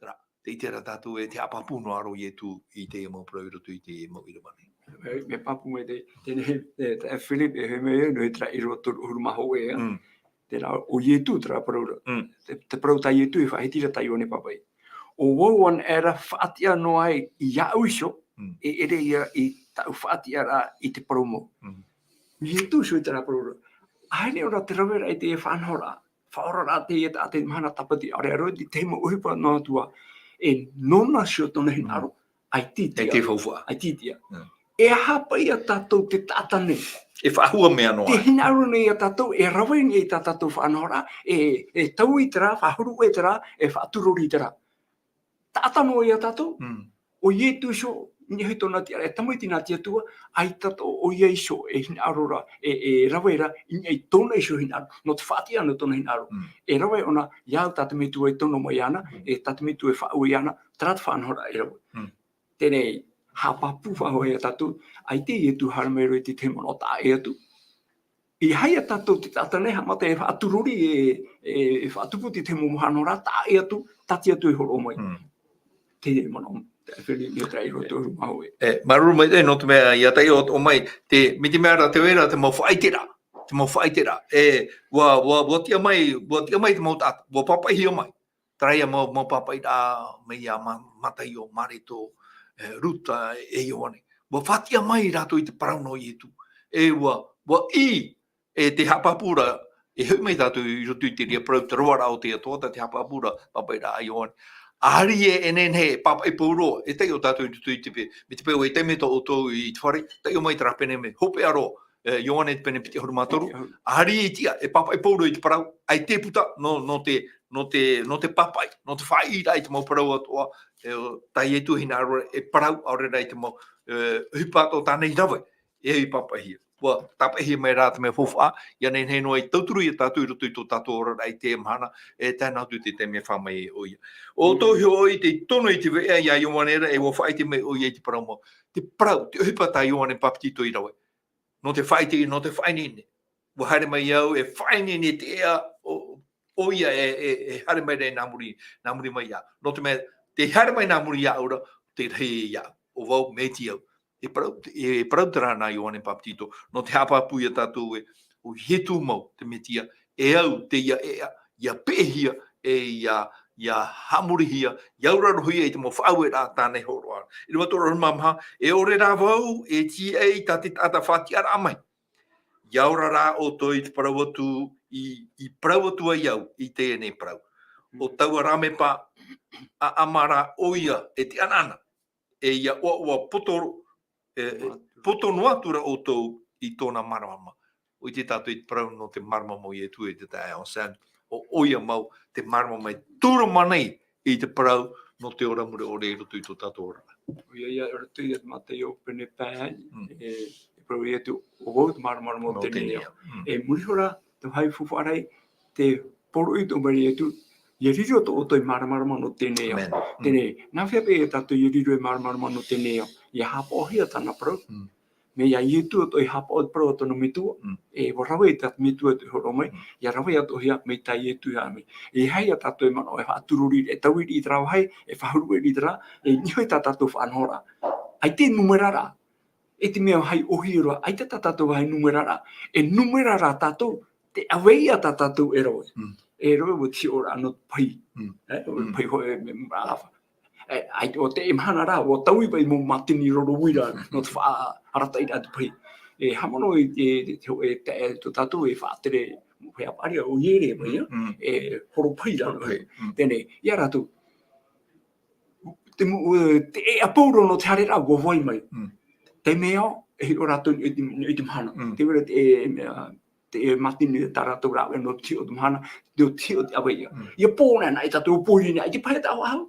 Terā, tē ʻite ra tātou e te haʻapāpū noa ra ʻo Ietu i teie mau parau i roto i teie mau ʻīrava nei. Mea, mea pāpū mai te, teie nei, e, te Philip, e, hoʻi mai au, nō terā ʻīrava toru ʻahuru mā hōʻē, ā. Mm. Terā, ʻo Ietu, terā parau ra. Mm. Te, te parau tā Ietu e faʻahiti ra tā Ioane Pāpaʻi. ʻO vau anaʻe ra faʻatiʻa noa ai iāʻu iho, Mm. e ʻere ia i tāʻu faʻatiʻaraʻa i te parau mau. Mm. Ietu iho i terā parau ra. ʻAore ʻōna te rave ra i te faʻanahoraʻa. Faʻaoraraʻa teie taʻata i te mahana tāpati, ʻaore rā i te mau ʻohipa nō te Atua. E nōna iho tōna hinaʻaro, Mm. ʻaita e tiʻa. ʻAita e faufaʻa. ʻAita e tiʻa. Mm. E aha paʻi ia tātou te taʻata nei? E faʻahua mea noa. Te hinaʻaro nei ia tātou, e rave nei i tā tātou faʻanahoraʻa, e, e taui terā, faʻahuru ʻē terā, e faʻatūrori terā. Taʻata noa ia tātou. Mm. ʻO Ietu iho, i niʻa i tōna tiʻaraʻa, e tamaiti nā te Atua, ʻaita atoʻa ʻoia iho, e hinaʻaro ra, e, e rave ra, i niʻa i tōna iho hinaʻaro, nō te faʻatiʻa nō tōna hinaʻaro. Mm. E rave ʻōna, iāʻu tā te Metua e tono mai iāna, Mm. e tā te Metua e faʻaue iāna, terā te faʻanahoraʻa e rave. Mm. Teie nei, haʻapāpū faʻahou ia tātou, ʻaita ʻo Ietu haere mai roa i te tahi manaʻo taʻa ʻē atu. E aha ia tātou te taʻata nei, haʻamata e faʻatūrori, e, e, e faʻatupu i te mau mahana taʻa ʻē atu, tā te Atua i hōroʻa mai. Mm. Teie manaʻo, te Philip, i terā ʻīrava toru ʻahuru mā hōʻē. E, māuruuru maitaʻi, e, nō te mea, ʻia taiʻo atoʻa mai, te, mai te mea ra, te vai ra, te mau faʻaʻiteraʻa, te mau faʻaʻiteraʻa. E, ʻua, ʻua, ʻua tiʻa mai, ʻua tiʻa mai te mau taʻata, ʻua pāpaʻihia mai. Terā ia mau, mau pāpaʻiraʻa mai ia Ma-, Mataio, Mareko, e, Ruta, e Ioane. ʻUa faʻatiʻa mai rātou i te parau nō Ietu. E ʻua, ʻua ʻī, e te haʻapāpū ra, e hoʻi mai tātou i roto i te reira parau, te roaraʻa o te Atua, tā te haʻapāpū ra, pāpaʻiraʻa a Ioane. ʻAhiri ē, e nehenehe, pāpaʻi pauroa, e taiʻo tātou i roto i te pe-, mai te peu e taime tō ʻoutou i te fare, taiʻo mai terā pene mea, hopeʻa roa, e, Ioane te pene piti ʻahuru mā toru. Piti ʻahuru. ʻAhiri e tiʻa, e pāpaʻi pauroa i te parau, ʻaita e puta, nō, nō te, nō te, nō te pāpaʻi, nō te faʻaʻīraʻa i te mau parau atoʻa, e, tā Ietu hinaʻaro, e parau, ʻaore rā i te mau, e, ʻohipa atoʻa tāna i rave, E au i pāpaʻihia. ʻUa tāpaʻihia mai rā te mea faufaʻa, ʻia nehenehe noa e tauturu ia tātou i roto i tō tātou oraraʻa i teie mahana, e tae noa atu i te taime e fā mai ai ʻoia. ʻO tō iho ʻoe i te tono i te veʻa ia Ioane ra, e ʻua faʻaʻite mai ʻoia i te parau mau. Te parau, te ʻohipa tā Ioane Papetito i rave. Nō te faʻaʻite, nō te faʻaineine. ʻUa haere mai au, e faʻaineine te ea, ʻo, ʻoia e, e, e haere mai ra nā muri, nā muri mai ia. Nō te mea, tē haere mai nā muri iāʻu ra, te rahi e iāʻu. ʻO vau, Mesia au. E parau, e parau terā nā Ioane Papetito, nō te haʻapāpū ia tātou ē, ʻo Ietu mau, te Mesia, e au, teie ea, ʻia peʻehia, e ʻia, ʻia haʻamorihia, ʻia aurarohia i te mau faʻaueraʻa tāna i hōroʻa. ʻĪrava toru ʻahuru mā maha, e ʻore rā vau, e tīaʻi tā te taʻata faʻatiʻaraʻa mai. ʻIa ora rā ʻoutou i te parau atu, i, i parau atu ai au, i teie nei parau. ʻO taua rāmepa, ʻaʻama rā ʻoia, e te ʻanaʻana. E ʻia ʻoaʻoa poto, e, e, poto noa atu ra ʻoutou i tōna māramarama. ʻUa ʻite tātou i te parau nō te māramarama o Ietu e te taeaʻe Anselme. ʻO, ʻoia mau, te māramarama e tūrama nei i te parau nō te ora mure ʻore i roto i tō tātou ora. ʻOia, ʻia roto i te Mataio pene pae, Mm. e, e parau Ietu, ʻo vau te māramarama o Nō teie nei ao. Teie ao. Mm. E muri iho ra, te vāhi faufaʻa ra, te poroʻi atoʻa mai ra Ietu, ʻia riro atoʻa ʻoutou ei māramarama nō teie nei ao. Amen. Mm. Teie nei, nā hea paʻi ia tātou ʻia riro ei māramarama nō teie nei ao? ʻIa haʻapaʻohia tāna parau. Mm. Mea ia Ietu atoʻa e haʻapaʻo i te parau a tōna metua. Mm. E ʻua rave tā te metua i te hōroʻa mai, Mm. ʻia rave atoʻahia mai tā Ietu ia mai. E aha ia tātou e manaʻo e faʻaturori, e taui i terā vāhi, e faʻahuru i terā, e niʻa i tā tātou faʻanahoraʻa. ʻAita e nūmera ra. E te mea vāhi ʻōhie roa, ʻaita tā tātou vāhi nūmera ra. E nūmera rā tātou, te ʻave ïa tā tātou e rave. Mm. E rave ʻo te hiʻoraʻa nō te pahi. Mm. E, ʻo te Mm. pahi hoʻi, e, me, a, e, ʻaita, ʻo te mahana rā, ʻua taui paʻi mau mātini roro uira, nō te faʻaarataʻiraʻa te pahi. E haʻamanaʻo i, e, te, e, te, e, tō tātou e faʻatere, e faʻaʻāpī ʻo Iere, paʻi, Mm, mm. e horo pahi rā. Horo pahi, mm. Teie nei, ia rātou, te mu-, e, te, e ʻāpōro nō te haereraʻa ʻua vai mai. Mm. Te mea, e hiʻo rātou i te, i te mahana. Mm. Te vera te, e, mea, te, e mātini tā rātou rāveʻa nō te hiʻo te mahana, nō te hiʻo te ʻave ïa. Mm. ʻIa pō nei, nā ʻaita tātou pō nei, ʻaita paʻi e taʻa faʻahou.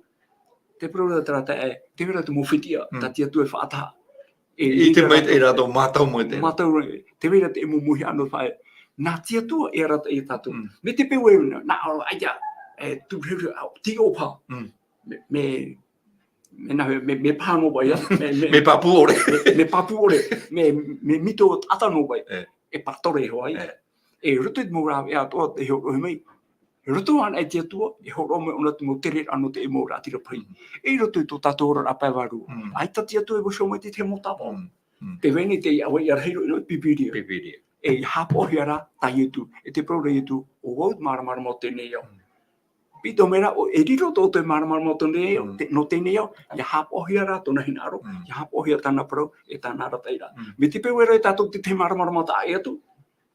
Te parau ra terā taeaʻe, te vera te mau fetiʻa, Mm. tā te Atua e faʻataha. E, I te i te maitaʻi rātou, rātou mātau mai te. Mātau mai, te vera te mau mōhiʻa nō te faʻaea. Nā te Atua e arataʻi ia tātou. Mm. Mai te peu e, nā, nā, ʻaita, e, tū reu, a, tī ʻōpā. Mm. Me, me, me nā, me, me, me pāhono paʻi, ā? Me, me, Me pāpū ʻore. me, me pāpū ʻore. Me, me mito taʻata noa paʻi. E. E pātore hoʻi. E. E roto i te mau rāveʻa atoʻa e hōroʻahia mai. Roto anaʻe i te Atua, e hōroʻa mai ʻōna te mau tereraʻa nō te mau raʻatira pahi. Mm. E roto i tō tātou oraraʻa pae vārua. Mm. ʻAita te Atua e vaiiho mai te tahi mau tāpaʻo. Mm. Mm. Te vai nei te ʻāvaʻe rahi roa i roto i te Pīpīria. Pīpīria. E haʻapaʻohia rā tā Ietu. E te parau ra Ietu, ʻo vau te māramarama o teie nei ao. Mm. Pito mea rā, ʻo, e riro tō, tō māramarama o teie nei ao, Mm. te, nō teie nei ao, ʻia haʻapaʻohia rā tōna hinaʻaro, Mm. ʻia haʻapaʻohia tāna parau, e tāna arataʻiraʻa. Mm. Mai te peu e rave tātou i te tahi māramarama taʻa ʻē atu,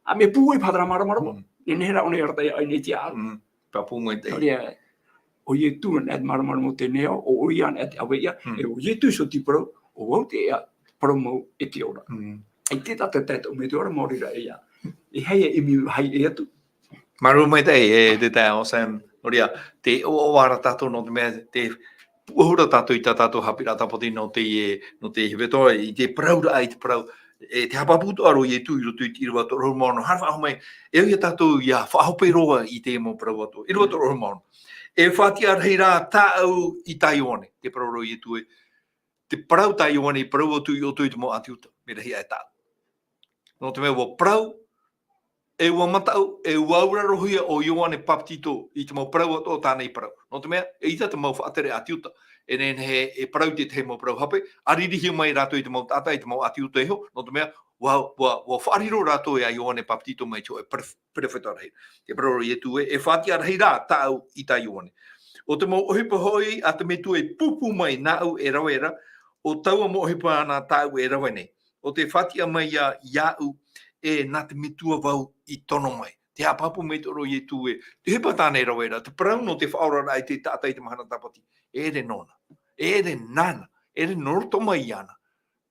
ā, mea pūai paha terā māramarama. Mm. Nehenehe rā ʻōna e arataʻi ai nei te ao. Mm. Pāpū mai te. Nō reira, ʻo Ietu anaʻe te māramarama o teie nei ao, ʻo, ʻoia anaʻe te ʻāvaʻe, Mm. e ʻo Ietu iho te parau, ʻo vau te ea, parau mau e te ora. Mm. ʻAita tātou e tae atoʻa mai te ora, maori rā ʻeia. E aha e ʻimi vāhi ʻē atu. Māuruuru maitaʻi, e te taeaʻe Anselme, nō reira, tē ʻoaʻoa ra tātou nō te mea, tē pūʻohu ra tātou i tā tātou haʻapiʻiraʻa tāpati nō te, nō te hepetoma, i te parauraʻa, i te parau, e te haʻapāpū atoʻa ra ʻo Ietu i roto i te ʻīrava toru ʻahuru mā ono, haere faʻahou mai, e au ia tātou ʻia faʻahope roa i te mau parau atoʻa. ʻĪrava toru ʻahuru mā ono. E faʻatiʻa rahi rā tāʻu i tā Ioane, te parau ra ʻo Ietu ē, te parau tā Ioane i parau atu ia ʻoutou i te mau ʻĀti Iuta, mea rahi aʻe tāʻu. Nō te mea ʻua parau, e ʻua mataʻu, e ʻua aurarohia ʻo Ioane Papetito i te mau parau atoʻa tāna i parau. Nō te mea, eʻita te mau faʻatere ʻĀti Iuta, e nehenehe e parau i te tahi mau parau hape, ʻāririhia mai rātou i te mau taʻata, i te mau ʻĀti Iuta iho, nō te mea, ʻua, ʻua, ʻua faʻariro rātou ia Ioane Papetito mai te hōʻē peref-, perofeta rahi. Te parau ra ʻo Ietu ē, e faʻatiʻa rahi rā tāʻu i tā Ioane. ʻO te mau ʻohipa hoʻi a te Metua i pūpū mai nāʻu e rave ra, ʻo taua mau ʻohipa ānei tāʻu e rave nei. ʻO tē faʻatiʻa mai ia, iāʻu, e nā te Metua vau i tono mai. Te haʻapāpū maitaʻi ra ʻo Ietu ē, te ʻohipa tāna e rave ra, te parau nō te faʻaoraraʻa i te taʻata i te mahana tāpati, e ʻere nōna, e ʻere nāna, e ʻere nō roto mai iāna,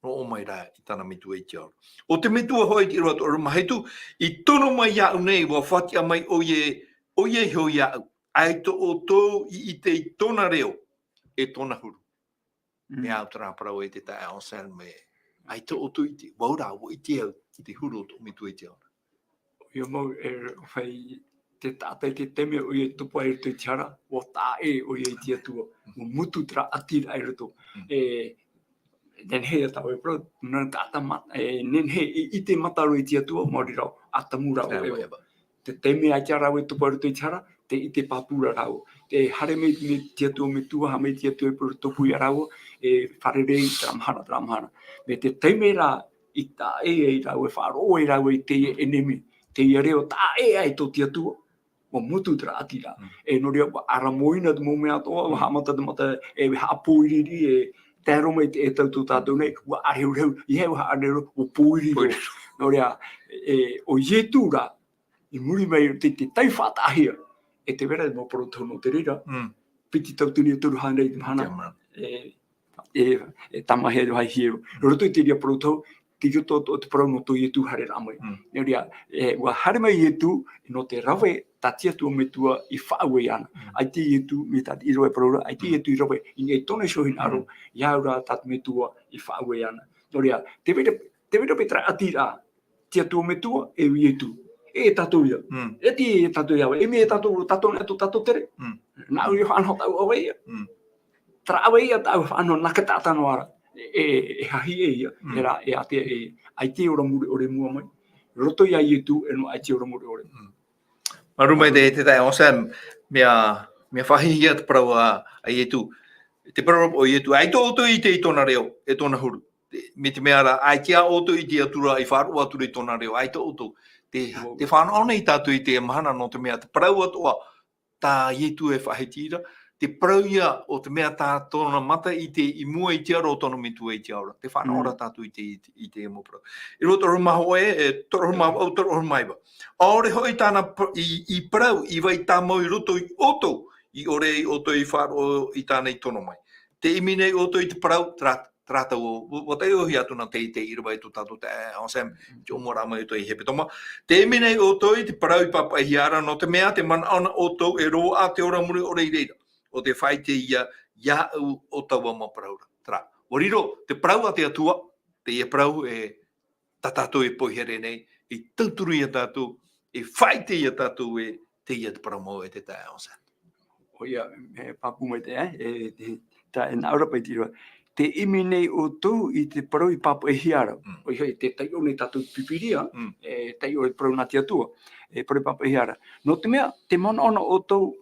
nō ʻō mai rā i tāna Metua i te ao ra. ʻO te Metua hoʻi, te ʻīrava toru ʻahuru mā hitu, i tono mai iāʻu nei, ʻua faʻatiʻa mai ʻoia, ʻoia iho iāʻu, ʻaita ʻoutou i ʻite i tōna reo, e tōna huru. Mm. Mea au terā parau e te taeaʻe Anselme, ʻAita ʻoutou i ʻite, ʻua ora, ʻua ʻite au, te huru o tō Metua i te ao ra. ʻOia mau, e, ʻua fai te taʻata i te taime ʻoia i tupu ai i roto i te hara, ʻua taʻa ʻē ʻoia i te Atua, ʻua mutu terā ʻati ra i roto. Mm. E, nehenehe ia tāʻu e parau, nā taʻata ma-, e, nehenehe i, i te mata roa i te Atua, maori rā, ʻa Tamu rā ʻo Eva. Te taime ʻaita rāua e tupu ai i roto i te hara, tē ʻite pāpū ra rāua. Tē haere mai, mai te Atua Metua, haere mai te Atua e parau tupu ia rāua, e fārerei, terā mahana, terā mahana. Mai te taime rā, i taʻa ʻē ai rāua, e faʻaroʻo ai rāua i teie ʻenemi, teie reo taʻa ʻē ai tō te Atua, ʻua mutu terā ʻati ra. Mm. E nō reira, ʻua ʻaramoina te mau mea atoʻa, ʻua Mm. haʻamata te mata, e haʻapōiriri, e tae roa mai te, e tau tō tātou nei, ʻua ʻārehurehu, ʻeiaha e ʻua haʻaʻārehurehu, ʻua pōiriri. Pōiriri. Nō reira, e, ʻo Ietu rā, i muri mai te, te tau faʻataʻahia, e tē vai ra te mau parau tau nō te reira, Mm. piti tauatini e toru hānere i te mahana, Te mahana. e, e, e tāmāhia te vāhi hiero. I roto i te reira parau tau, tei roto o te parau nō tō Ietu haereraʻa mai. Mm. Nō reira, e, ʻua haere mai Ietu, nō te rave, tā te Atua Metua i faʻaue iāna. Mm. ʻAita Ietu, mai tā te ʻīrava e parau ra, ʻaita Mm. Ietu i rave, i niʻa i tōna iho hinaʻaro, Mm. ʻia au rā tā te Metua i faʻaue iāna. Nō reira, tē vai ra, tē vai ra paʻi terā ʻati ra, te Atua Metua, e Ietu. E, e tātou ia. Mm. E te, e tātou ia, e mea e tātou, tātou nei atu, tātou tere. Mm. Nāʻu i faʻanaho tāʻu ʻāvae ia. Mm. Terā ʻāvae ia tāʻu faʻanaho nā te taʻata noa ra. E, e, e hahi ʻē ia, Mm. e rā, e ʻātea, e, ʻaita e ora mure ʻore i mua mai. Roto ia Ietu, e nō ʻaita e ora mure ʻore. Mm. Māuruuru maitaʻi te, te taeaʻe Sam, mea, mea faʻahihia te parau a, a Ietu. Te parau o Ietu, ʻaita ʻoutou i ʻite i tōna reo, e tōna huru. Te, mai te mea rā, ʻaita ʻoutou i ʻite atu ra, i faʻaroʻo atu ra i tōna reo, ʻaita ʻoutou. Te, Wow. te fānaʻo nei tātou i te mahana nō te mea, te parau atoʻa, tā Ietu e faʻahiti ra, te parau ia o te mea tā tōna mata i ʻite i mua i te aro o tōna Metua i te ao ra. Te fānaʻo Mm. ra tātou i te, i te, i te mau parau. ʻĪrava toru mā hōʻē, e, toru mā vaʻu, toru mā iva. ʻAore hoʻi tāna pa-, i, i parau, i vai tāmau i roto ia ʻoutou, i ʻore ia ʻoutou i faʻaroʻo i tāna i tono mai. Tē ʻimi nei ʻoutou i te parau, terā, terā tau o, ʻua, ʻua taiʻohia atu nā te, te ʻīrava e tō tātou te, e, Sam, Mm. te ʻōmuaraʻa mai ʻoutou i hepetoma. Tē ʻimi nei ʻoutou i te parau i pāpaʻihia ra, nō te mea, tē manaʻo na ʻoutou e roaʻa te ora mure ʻore i reira, ʻo tē faʻaʻite ia, iāʻu ʻo taua mau parau ra. Terā, ʻua riro, te parau a te Atua, teie parau e, tā tātou e poihere nei, e tauturu ia tātou, e faʻaʻite ia tātou ē, teie te parau mau e te taeaʻe Sam. ʻOia, e pāpū maitaʻi, e, e, te, tā, e nā ʻō ra paʻi te ʻīrava. Tē ʻimi nei ʻoutou i te parau i pāpaʻihia ra. Mm. ʻOia hoʻi, tē taiʻo nei tātou i te Pīpīria, Mm. e taiʻo e parau nā te Atua, e parau i pāpaʻihia ra. Nō te mea, tē manaʻo na ʻoutou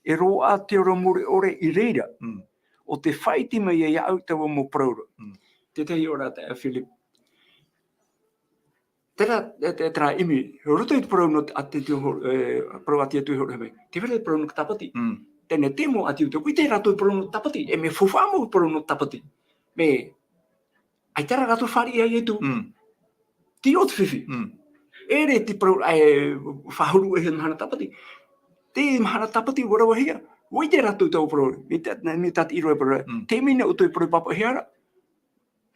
e roaʻa te ora mure ʻore i reira. Mm. ʻO tē faʻaʻite mai ia iāʻu taua mau parau ra. Mm. Te tahi ora taeaʻe Philip. Terā, e, te, terā ʻimi, roto i te parau nō te, a te, te ho-, e, parau a te Atua i hōroʻahia mai. Tē vai ra te parau nō te tāpati. Mm. Teie nei te mau ʻāti Iuta, ʻua ʻite rātou i te parau nō te tāpati, e mea faufaʻa mau te parau nō te tāpati. Mea, ʻaita rā rātou fāriʻi ia Ietu. Mm. Tei ʻō te fifi. Mm. ʻEʻere te parau, e, faʻahuru e te mahana tāpati. Te mahana tāpati, ʻua ravehia. ʻUa ʻite rātou i taua parau, mai tā, mai tā te ʻīrava e parau. Mm. Tē ʻimi nei ʻoutou i te parau i pāpaʻihia ra.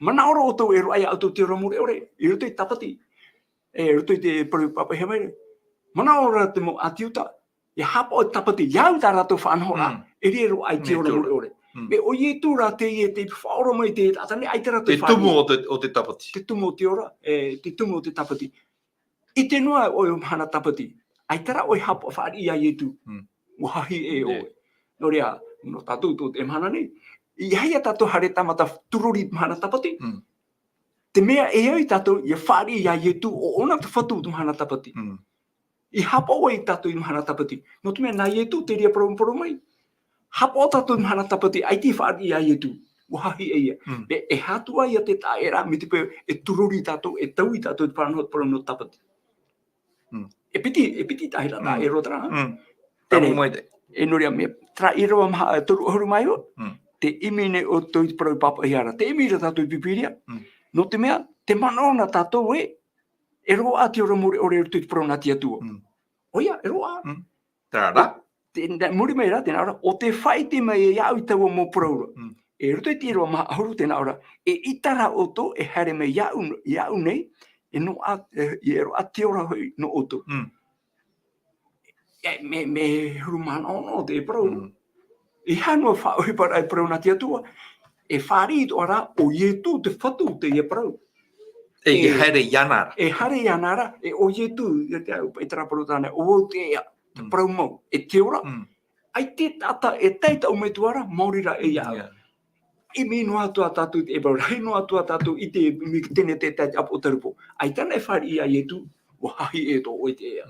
Manaʻo ra ʻoutou e roaʻa ia ʻoutou te ora mure ʻore, i roto i te tāpati. E, i roto i te parau i pāpaʻihia mai ra. Manaʻo ra te mau ʻāti Iuta, ʻia haʻapaʻo i te tāpati, ʻia au tā rātou faʻanahoraʻa, Mm. e riro roa i te ora mure ʻore. Mm. Mea ʻo Ietu rā teie, tē faʻaora mai i te taʻata nei, ʻaita rātou fāriʻi. Te tumu o te, o te tāpati. Te tumu o te ora, e, te tumu o te tāpati. ʻIte noa ʻoe i te mahana tāpati. ʻAita rā ʻoe i haʻapaʻo fāriʻi ia Ietu. Mm. ʻUa hahi ʻē ʻoe. Nō reira, nō tātou tō te mahana nei, ʻeiaha ia tātou haere tāmata tūrori i te mahana tāpati. Mm. Te mea e au ia tātou ʻia fāriʻi ia Ietu ʻo ʻōna te Fatu i te mahana tāpati. Mm. ʻIa haʻapaʻo ai tātou i te mahana tāpati. Nō te mea nā Ietu te reira e parau, parau mai. Haʻapaʻo tātou i te mahana tāpati, ʻaita i fāriʻi ia Ietu. ʻUa hahi ʻē ia. Mm. Mea e aha atu ia te taʻeraʻa, mai te peu e tūrori tātou, e taui tātou i te parau nō, parau nō te tāpati. Mm. E piti, e piti tahi ra, Mm. e roa terā, ha? Mm. Teie nei, Tāmau mai te. e nō reira mea, terā ʻīrava maha, e toru ʻahuru mā iva, Mm. tē ʻimi nei ʻoutou i te parau i pāpaʻihia ra. Tē ʻimi ra tātou i te Pīpīria. Mm. Nō te mea, tē manaʻo na tātou ē, e roaʻa te ora mure ʻore i roto i te parau nā te Atua. Mm. ʻOia, e roaʻa. Mm. Terā rā. Te, te, muri mai rā, tē nā ʻō ra, ʻo tē faʻaʻite mai iāʻu i taua mau parau ra. Mm. I roto i te ʻīrava maha ʻahuru tē nā ʻō ra, eʻita rā ʻoutou e haere mai iāʻu, iāʻu nei, e noaʻa, e, e roaʻa te ora hoʻi nō ʻoutou. Mm. E, mea, mea huru manaʻo noa te parau. Mm. E aha noa faʻaʻohiparaʻa e parau nā te Atua, e fāriʻi atoʻa ra ʻo Ietu te Fatu teie parau. E, e haere iāna ra. E haere iāna ra, e ʻo Ietu, e te au, e te parau tāna, ʻo vau te ea, te parau mau, e te ora. ʻAita te taʻata, e tae i taʻu metua ra, maori rā e au. ʻImi noa atu ā tātou te parau, rahi noa atu ā tātou i te mea teie te tahi ʻāpoʻo tarupo. ʻAita e fāriʻi iā Ietu, ʻua hahi e tō ʻoe te ea.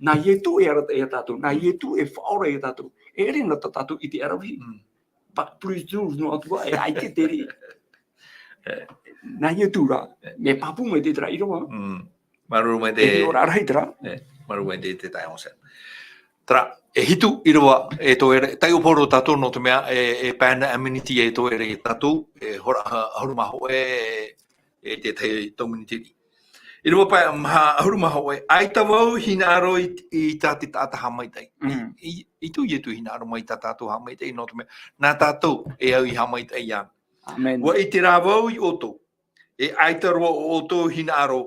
Nā Ietu e arataʻi iā tātou, nā Ietu e faʻaora iā tātou. E ʻere na tā tātou i te aravihi. But please do noa atu ā, e ʻaita te riʻi. Nā Ietu rā, mea pāpū mai te terā ʻīrava. Māuruuru maitaʻi. E hiʻo rā rahi terā. Māuruuru maitaʻi te taeaʻe Sam. Terā, e hitu ʻīrava, e tō ʻoe, taiʻo pauroa tātou nō te mea, e, e pae na e miniti e tō ʻoe tātou, e hora, ʻahuru mā hōʻē, e te tahi tau miniti. ʻĪrava pae maha ʻahuru mā hōʻē, ʻaita vau hinaʻaro i, i tā te taʻata haʻamaitaʻi. I, i, i tū Ietu hinaʻaro mai tā tātou haʻamaitaʻi nō te mea, nā tātou e au i haʻamaitaʻi iāna. ʻĀmene. ʻUa ʻite rā vau iā ʻoutou, e ʻaita roa ʻo ʻoutou hinaʻaro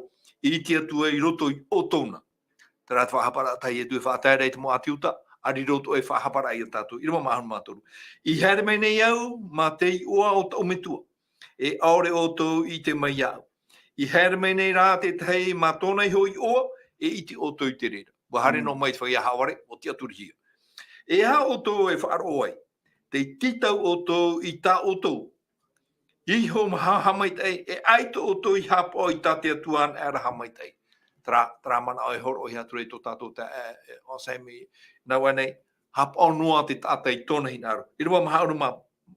i te Atua i roto iā ʻoutou na. Terā te faʻahaparaʻa tā Ietu e faʻatae ra i te mau ʻĀti Iuta, ʻa riro atoʻa e faʻahaparaʻa iā tātou. ʻĪrava maha ʻahuru mā toru. I haere mai nei au, mā te iʻoa o taʻu metua. E ʻaore ʻoutou i ʻite mai iāʻu. I haere mai nei rā te tahi mā tōna iho iʻoa, e ʻite ʻoutou i te reira. ʻUa haere noa mai te feiā haʻavare, ʻua tiʻaturihia. E aha ʻoutou e faʻaroʻo ai? Tē tītau ʻoutou i tā ʻoutou iho maha haʻamaitaʻi, e ʻaita ʻoutou i haʻapaʻo i tā te Atua anaʻe ra haʻamaitaʻi. Terā, terā manaʻo e hōroʻahia atu ra i tō tātou taeaʻe, e, ʻo Sam i nā ʻō nei, haʻapaʻo noa te taʻata i tōna hinaʻaro. ʻĪrava maha ʻahuru mā,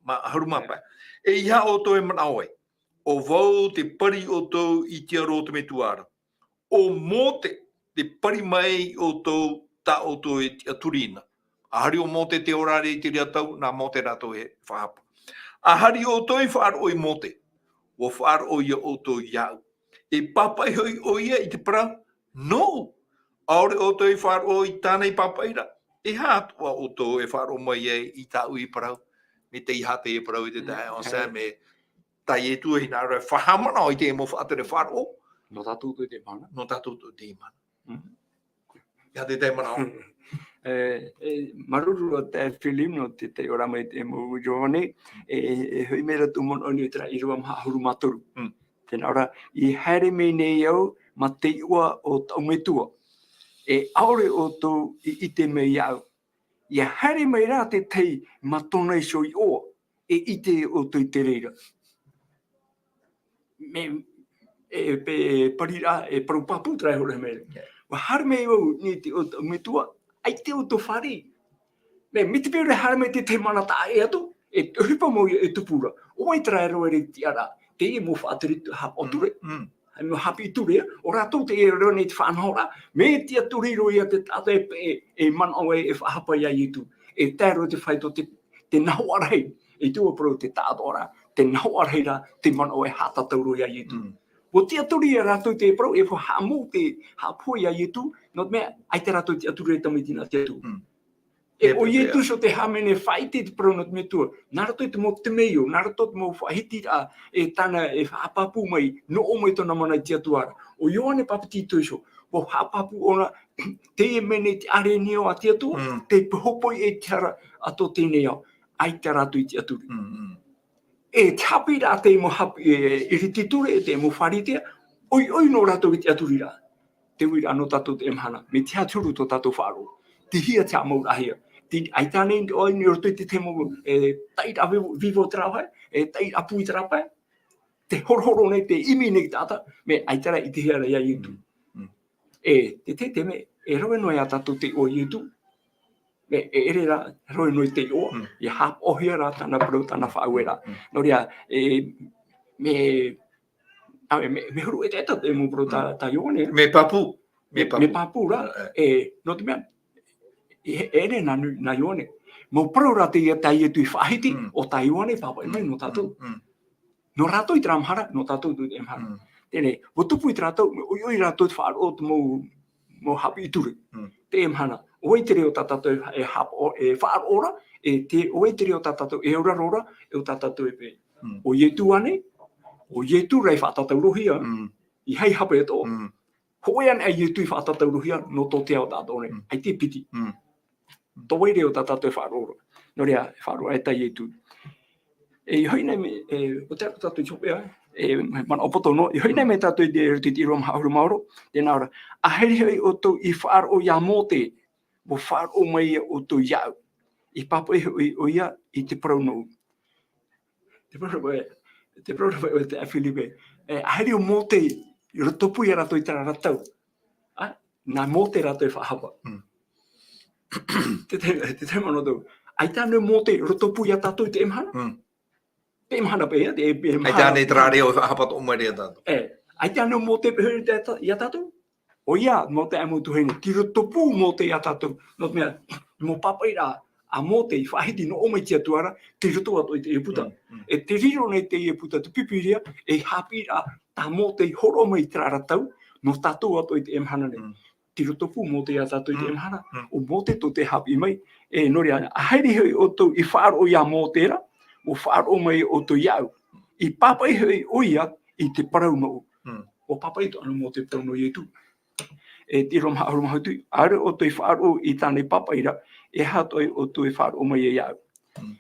mā, ʻahuru mā pae. E aha ʻoutou e manaʻo ai? ʻO vau te pari ʻoutou i te aro o te metua ra. ʻO Mōte, te pari mai ʻoutou tā ʻoutou e tiʻaturi na. ʻA hari ʻo Mōte te ora ra i te reira tau, nā Mōte rātou e faʻahapa. ʻA hari ʻoutou i faʻaroʻo i Mōte, ʻua faʻaroʻo ia ʻoutou iāʻu. E pāpaʻi hoʻi ʻoia i te parau, nōʻu. ʻAore ʻoutou i faʻaroʻo i tāna i pāpaʻi ra, e aha atoʻa ʻoutou e faʻaroʻo mai ai i tāʻu i parau? Mai te aha te parau i te taeaʻe ʻo Sam, e tā Ietu e hinaʻaro e faʻahaʻamanaʻo i te mau faʻatere faʻaroʻo. Nō tātou atoʻa te mana. Nō tātou atoʻa te mana. Mm. E aha te tahi manaʻo? E, e, māuruuru ā taeaʻe Philip nō te taiʻo ra mai i te mau ʻīrava nei, e, e, e hoʻi mai ra tō manaʻo nei i terā ʻīrava maha ʻahuru mā toru. Mm. Tē nā ʻō ra, i haere mai nei au, mā te iʻoa o taʻu metua. E ʻaore ʻoutou i ʻite mai iāʻu. ʻIa haere mai rā te tahi mā tōna iho iʻoa, e ʻite ʻoutou i te reira. Mea, e, e, e pari ra, e parau pāpū terā e hōroʻahia mai ra. ʻIa. ʻUa haere mai vau nei te iʻoa o taʻu metua, ʻaita ʻoutou fāriʻi. Mea, mai te peu ra e haere mai te tahi mana taʻa ʻē atu, e ʻohipa mau ia e tupu ra. ʻO vai terā e rave ra i te tiʻaraʻa, teie mau faʻatere haʻapaʻo ture. Mm, mm. Hei mau haʻapiʻi ture, ʻo rātou teie e rave nei te faʻanahoraʻa, mea tiʻaturi roa ia te taʻata e, e, e manaʻo e, e faʻahapa iā Ietu. E tae roa te fāito te, te nahoʻa rahi, e tū parau te taʻatoʻaraʻa, te nahoʻa rahi ra, te manaʻo e haʻatatau roa iā Ietu. Mm. ʻUa tiʻaturi ia rātou te parau, e faʻa-, haʻamou te, haʻapohe iā Ietu, nō te mea, ʻaita rātou tiʻaturi e tamaiti nā te Atua. Mm. E, ʻo Ietu iho te hāmani e faʻaʻite i te parau nō te metua. Nā roto i te mau temeio, nā roto i te mau faʻahitiraʻa, e tāna e haʻapāpū mai, nō ʻō mai tōna mana i te Atua ra. ʻO Ioane Papetito iho, ʻua haʻapāpū ʻōna, teie mea nei te ʻārenio a te Atua, mm, tei hōpoi i te hara atoʻa teie nei ao. ʻAita rātou i tiʻaturi. Mm, mm. E te haʻapiʻiraʻa te mau haʻapiʻi, e, ʻiriti ture, e te mau Pharisea, ʻoiʻoi nō rātou i te tiʻaturiraʻa. Te uiraʻa nō tātou teie mahana, mai te aha te huru tō tātou faʻaroʻo. Te hia te haʻamauraʻahia. Te, ʻaita nei, ʻo, i roto i te, te mau, e, taʻiraʻa vivo, vivo terā vāhi, e, taʻiraʻa pū i terā pae. Te horohoro nei, te ʻimi nei te taʻata, mea ʻaita rā i ʻitehia ra iā Ietu. Mm, mm. E, te, te, te mea, e rave noa iā tātou te iʻoa o Ietu. E, e ʻere rā, rave noa i te iʻoa, mm, ʻia haʻapaʻohia rā tāna parau, tāna faʻaueraʻa. Mm, mm. Nō reira, e, mea, ʻa, mea, mea huru ʻetaʻeta te mau parau tā, mm, tā Ioane. Mea pāpū. Mea, mea pāpū. Mea pāpū rā, e, e, nō te mea, e, e ʻere nā, nā Ioane. Mau parau rā teie tā Ietu i faʻahiti, mm, ʻo tā Ioane i pāpaʻi mai, mm, nō tātou. Mm, mm. Nō rātou i terā mahara, nō tātou i teie mahara. Mm. Teie, ʻua tupu i terā tau, ʻoiʻoi rātou te faʻaroʻo o te mau, mau haʻapiʻi ture. Mm. Teie mahana, ʻo vai te reira tā tātou e haʻapaʻo, e faʻaroʻo ra, e te, ʻo vai te reira tā tātou e auraro ra, e ʻo tā tātou e pē. Mm. ʻO Ietu ānei, ʻo Ietu rā i faʻatataurohia, mm, i hai hape atoʻa. Mm. Hōʻē ānei ʻo Ietu i faʻatataurohia nō tō te ao tātou nei, mm, ʻaita e piti. Mm. Tō vai reira tā tātou e faʻaroʻo ra. Nō reira, e faʻaroʻo e tā Ietu. E, i hoʻi nei mai, e, ʻo te ara tātou i te hopeʻa, e, manaʻo poto noa, i hoʻi nei mai tātou i te, i te ʻīrava maha ʻahuru mā ono, tē nā ʻō ra, ʻahiri hoʻi ʻoutou i faʻaroʻo ia Mōte, ʻua faʻaroʻo mai ʻoutou iāʻu. I pāpaʻi hoʻi ʻoia i te parau nōʻu. Te parau ra, te parau ra ʻo te ʻāpī Filipe, e, ʻahiri ʻo Mōte i rotopū ia rātou i terā ra tau. Ā, nā Mōte rātou e faʻahapa. Mm. Te, te, te, te manaʻo tau. ʻAita ānei Mōte i rotopū ia tātou i teie mahana? Mm. Teie mahana paʻi, te, te ʻAita mahana. ānei terā reo e faʻahapa atoʻa mai ra ia tātou? E, ʻaita ānei Mōte paʻi i te, ia tātou? ʻOia, nō te ʻāʻau mau tuahine, tei rotopū Mōte ia tātou. Nō te mea, mau pāpaʻiraʻa a Mōte i faʻahiti noa mai i te Atua ra, tei roto atoʻa i te ʻĒgipito. Mm, mm. E tē riro nei te ʻĒgipito, te Pīpīria, ei haʻapiʻiraʻa tā Mōte i hōroʻa mai i terā ra tau, nō tātou atoʻa i teie mahana nei. Mm. Tei rotopū Mōte ia tātou i teie Mm. mahana, Mm. ʻo Mōte tō te haʻapiʻi mai. E, nō reira, ʻahiri hoʻi ʻoutou i faʻaroʻo ia Mōte ra, ʻua faʻaroʻo mai ʻoutou iāʻu. I pāpaʻi hoʻi ʻoia i te parau nōʻu. Mm. ʻUa pāpaʻi atoʻa ānei Mōte i te parau nō Ietu. E te ʻīrava maha ʻahuru mā hitu, ʻāreʻa ʻoutou i faʻaroʻo i tāna i pāpaʻi ra, e aha atoʻa ʻoutou i faʻaroʻo mai ai iāʻu. Mm.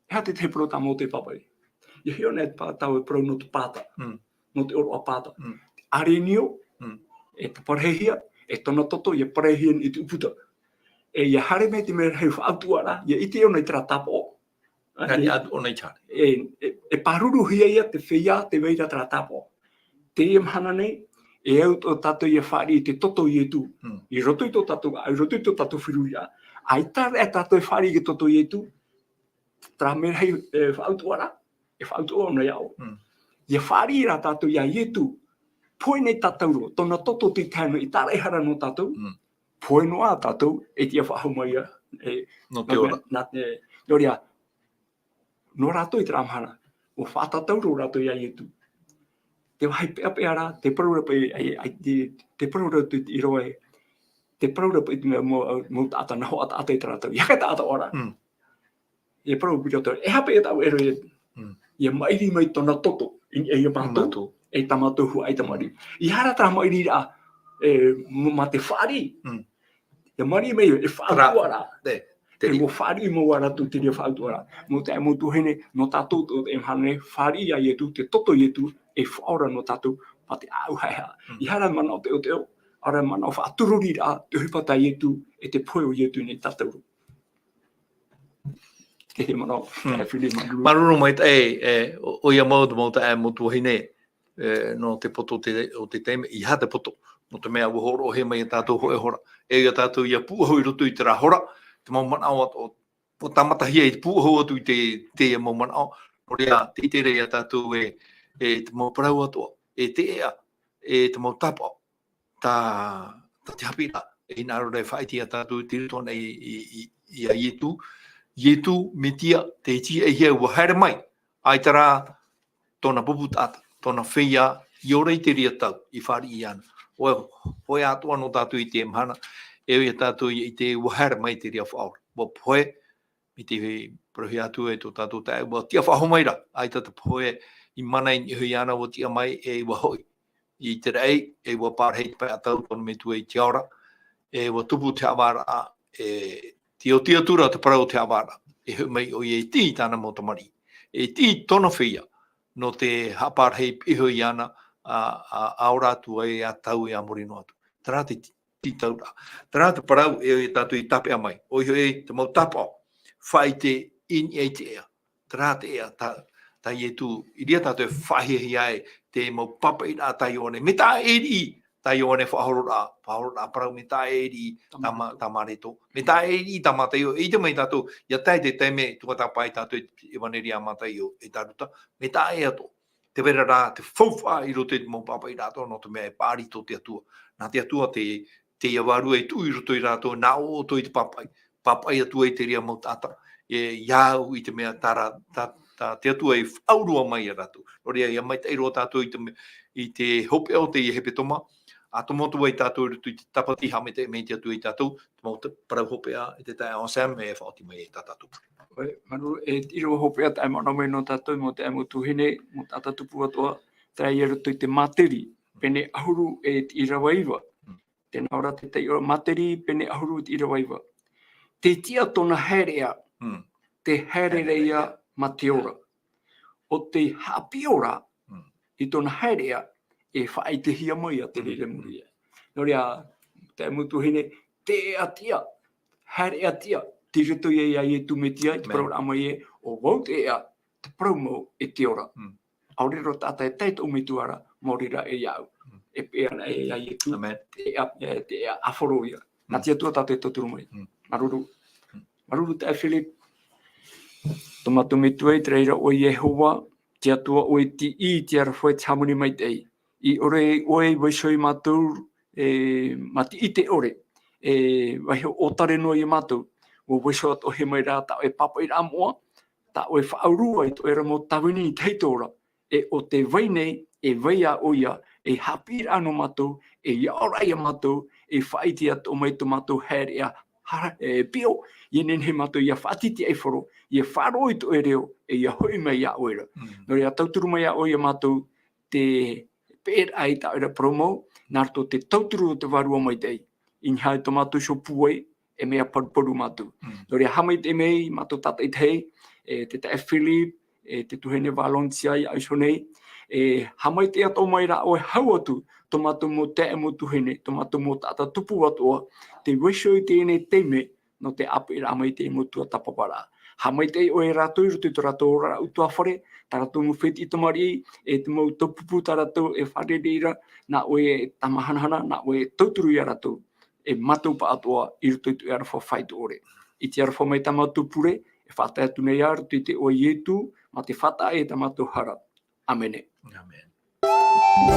E aha te, te parau tā Mōte i pāpaʻi? ʻIa hiʻo nei te pā-, tāua e parau nō te pāta. Mm. Nō te ʻōroʻa pāta. Mm. Te ʻārenio, Mm. e taparahihia, e tōna toto, ʻia parahihia i te ʻūputa. E ʻia haere mai te merahi faʻautuʻaraʻa, ʻia ʻite ʻōna i terā tāpaʻo. Ā, Nā reira e, atu ʻōna i te haere. E, e, e pāruruhia ia te feiā, tē vai ra terā tāpaʻo. Teie mahana nei, e au atoʻa tātou ʻia fāriʻi i te toto o Ietu. Mm. I roto i tō tātou, i roto i tō tātou feruriraʻa. ʻAita rā tātou e fāriʻi i te toto o Ietu, terā merahi, e, faʻautuʻaraʻa, e faʻautuʻa ʻōna iā ʻoe. Mm. ʻIa fāriʻi rā tātou iā Ietu, pohe nei tātauro, tōna toto tei tae noa i tāraʻehara nō tātou, Mm. pohe noa tātou, e tiʻa faʻahou mai ia, e, Nō te nō ora. nā te, nō reira, nō rātou i terā mahana, ʻua faʻatātauro rātou iā Ietu. Te vāhi peʻapeʻa ra, te parau ra paʻi, ai, ai, te, te parau ra te, te ʻīrava e, te parau ra paʻi te mea mau, mau taʻata, nā hoʻi taʻata i terā tau. ʻIa haere taʻata ʻoia ra. Mm. E parau piro tau. E hape e tau ero e, Mm. ʻia maʻiri mai tōna toto, i, e ia mātou, Mātou. e tā mātou huaʻai tamariʻi. ʻEiaha rā terā maʻiriraʻa, e, mā, mā te fāriʻi. Mm. ʻIa maʻiri mai, e faʻautuʻaraʻa. Terā, te, te E ʻua fāriʻi mau ā rātou te reira faʻautuʻaraʻa. Mau taeaʻe, mau tuahine, nō tātou atoʻa teie mahana nei, fāriʻi iā Ietu, te toto o Ietu, e faʻaora nō tātou, mā te ʻāʻau haʻehaʻa. Mm. ʻEiaha rā manaʻo teʻoteʻo, ʻaore rā manaʻo faʻatururiraʻa, te ʻohipa tā Ietu, e te pohe o Ietu nei tātauro. Te manaʻo, Mm. e fili māuruuru. Māuruuru maitaʻi, e, ʻo, ʻoia mau te mau taeaʻe, mau tuahine, e, nō te poto o te, o te taime, ʻeiaha te poto, nō te mea ʻua hōroʻahia mai ia tātou hōʻē hora. E ia tātou ʻia pūʻohu i roto i terā hora, te mau manaʻo atoʻa, ʻua tāmatahia i te pūʻohu atu i te, teie mau manaʻo, nō reira, tē ʻite ra ia tātou e, e te mau parau atoʻa, e te ʻēʻa, e te mau tāpaʻo, tā, tā te haʻapiʻiraʻa, e hinaʻaro ra e faʻaʻite ia tātou, tei roto anaʻe i, i, i, iā Ietu, Ietu, Metia, te tīaʻihia ʻua haere mai, ʻaita rā, tōna pupu taʻata, tōna feiā, i ora i te reira tau, i fāriʻi iāna. ʻOia, hōʻē atoʻa nō tātou i teie mahana, e ʻo ia tātou i, i te ʻua haere mai te reira faʻaora. ʻUa pohe, mai te parauhia atu e tō tātou taeaʻe, ʻua tiʻa faʻahou mai ra, ʻaita te pohe i mana i niʻa iho iāna, ʻua tiʻa mai, e ʻua hoʻi i te raʻi, e ʻua parahi te pae ʻatau tōna metua i te ao ra, e ʻua tupu te haʻavāraʻa, e tei oti atu ra te parau o te haʻavāraʻa, e hoʻi mai ʻoia e tiʻi i tāna mau tamariʻi, e tiʻi i tōna feiā, nō te haʻaparahi iho iāna, ā, ā, ʻa ora atu ai, ʻa tau e ʻa muri noa atu. Terā te ti-, tītauraʻa. Terā te parau e, e tātou i tāpeʻa mai. ʻOia hoʻi te mau tāpaʻo, faʻaʻite i niʻa i te ʻēʻa. Terā te ʻēʻa, tā, tā Ietu, i reira tātou e faʻahiahia ai te mau pāpaʻiraʻa tā Ioane. Mea tā ʻēriʻi, tā Ioane faʻahororaʻa, faʻahororaʻa parau, mea tā ʻēriʻi, tā mā-, tā Mareko. Mea tā ʻēriʻi, tā Mataio, e ʻite mai tātou, ʻia tae te taime, tuatāpapa ai tātou i te ʻEvaneria a Mataio, e tā Ruta, mea tā ʻē atoʻa. Tē vai ra rā te faufaʻa i roto i te mau pāpaʻi rātou, nō te mea e paʻari tō te Atua. Nā te Atua te, te ʻīrava e tuʻu i roto ia rātou, nā ʻō ʻoutou i te pāpaʻi. Pāpaʻi atu ai te reira mau taʻata, e, iā ʻu i te mea tā rā, tā, tā te Atua i faʻaurua mai ia rātou. Nō reira, ʻia maitaʻi roa tātou i te me-, i te hopeʻa o teie hepetoma, ʻa tomo atu ai tātou i roto i te tāpati haʻamaitaʻi mai te Atua ia tātou, te mau ta-, parau hopeʻa, e te taeaʻe Sam, e faʻaoti mai e tā tātou. ʻOia, māuruuru, e te ʻīrava hopeʻa tae manaʻo mai nō tātou, mau taeaʻe, mau tuahine, mau taʻata tupu atoʻa, terā ia roto i te Māteri, pene ʻahuru e te ʻīrava iva. Mm. Tē nā ʻō ra te taiʻo-, Māteri, pene ʻahuru e te ʻīrava iva. Tē tiʻa tōna haereʻa, Mm. tē haere ra ia Haereʻa. mā te ora. ʻO te haʻapiʻi ora, Mm. i tōna haereʻa, e faʻaʻitehia mai ia te Mm. reira muri. Nō reira, te mau tuahine, te ʻēʻa tiʻa, haereʻa tiʻa, tei roto ia iā Ietu Metia, i te Amen. Parau ra mai ē, ʻo vau te ʻēʻa, te parau mau, e te ora. Mm. ʻAore roa taʻata e tae i tō metua ra, maori rā e iāʻu. Mm. E peʻe ana e iā Ietu, Amen. te ʻēʻa, e, te ʻēʻa ʻāfaro ia. Nā Mm. te Atua tātou e tauturu mai. Mm. Māuruuru. Mm. Māuruuru taeaʻe Philip. Tō mātou Metua i te raʻi ra ʻo Iehova, te Atua ʻoe tiʻi, te aroha, te hāmani maitaʻi. I ʻore ʻoe i vaiiho ia mātou, e, mā te ʻite ʻore. E, vaiiho ʻōtare noa ia mātou. ʻUa vaiiho atoʻa mai rā tā ʻoe pāpaʻiraʻa moʻa, tā ʻoe faʻaurua i tō ʻoe ra mau tāvini i te hau ora. E ʻo tē vai nei, e vai ā ʻoia, e haʻapiʻiraʻa nō mātou, e aʻoraʻa ia mātou, e faʻaʻite atoʻa mai tō mātou haereʻa, ha-, e, piʻo, ʻia nehenehe mātou ʻia faʻatītīʻaifaro, ʻia faʻaroʻo i tō ʻoe reo, e ʻia hoʻi mai iā ʻoe ra. Mm. Nō reira, tauturu mai iā ʻoe ia mātou, te peʻeraʻa i tā ʻoe ra parau mau, nā roto i te tauturu o te Vārua Maitaʻi. I niʻa i tō mātou iho pūai, e mea paruparu mātou. Mm. Nō reira, haʻamaitaʻi mai mātou tātaʻitahi, e, te taeaʻe Philip, e, te tuahine Valencia iā ʻoe iho nei, e, haʻamaitaʻi atoʻa mai rā ʻoe hau atu, tō mātou mau taeaʻe mau tuahine, tō mātou mau taʻata tupu atoʻa, tē vaiiho i teie nei taime, nō te ʻāpeʻeraʻa mai i te mau tuatāpaparaʻa. Haʻamaitaʻi ʻoe ia rātou i roto i tō rātou oraraʻa ʻutuāfare, tā rātou mau fētiʻi tamariʻi, e te mau taupupu tā rātou e fārerei ra, nā ʻoe e tāmāhanahana, nā ʻoe e tauturu ia rātou, e mātou pāʻatoʻa i roto i tō ʻoe aroha faʻaitoito ʻore. I te aroha mai tā mātou pure, e faʻatae atu nei ā roto i te iʻoa o Ietu, mā te faʻataʻa i tā mātou hara. ʻĀmene. ʻĀmene.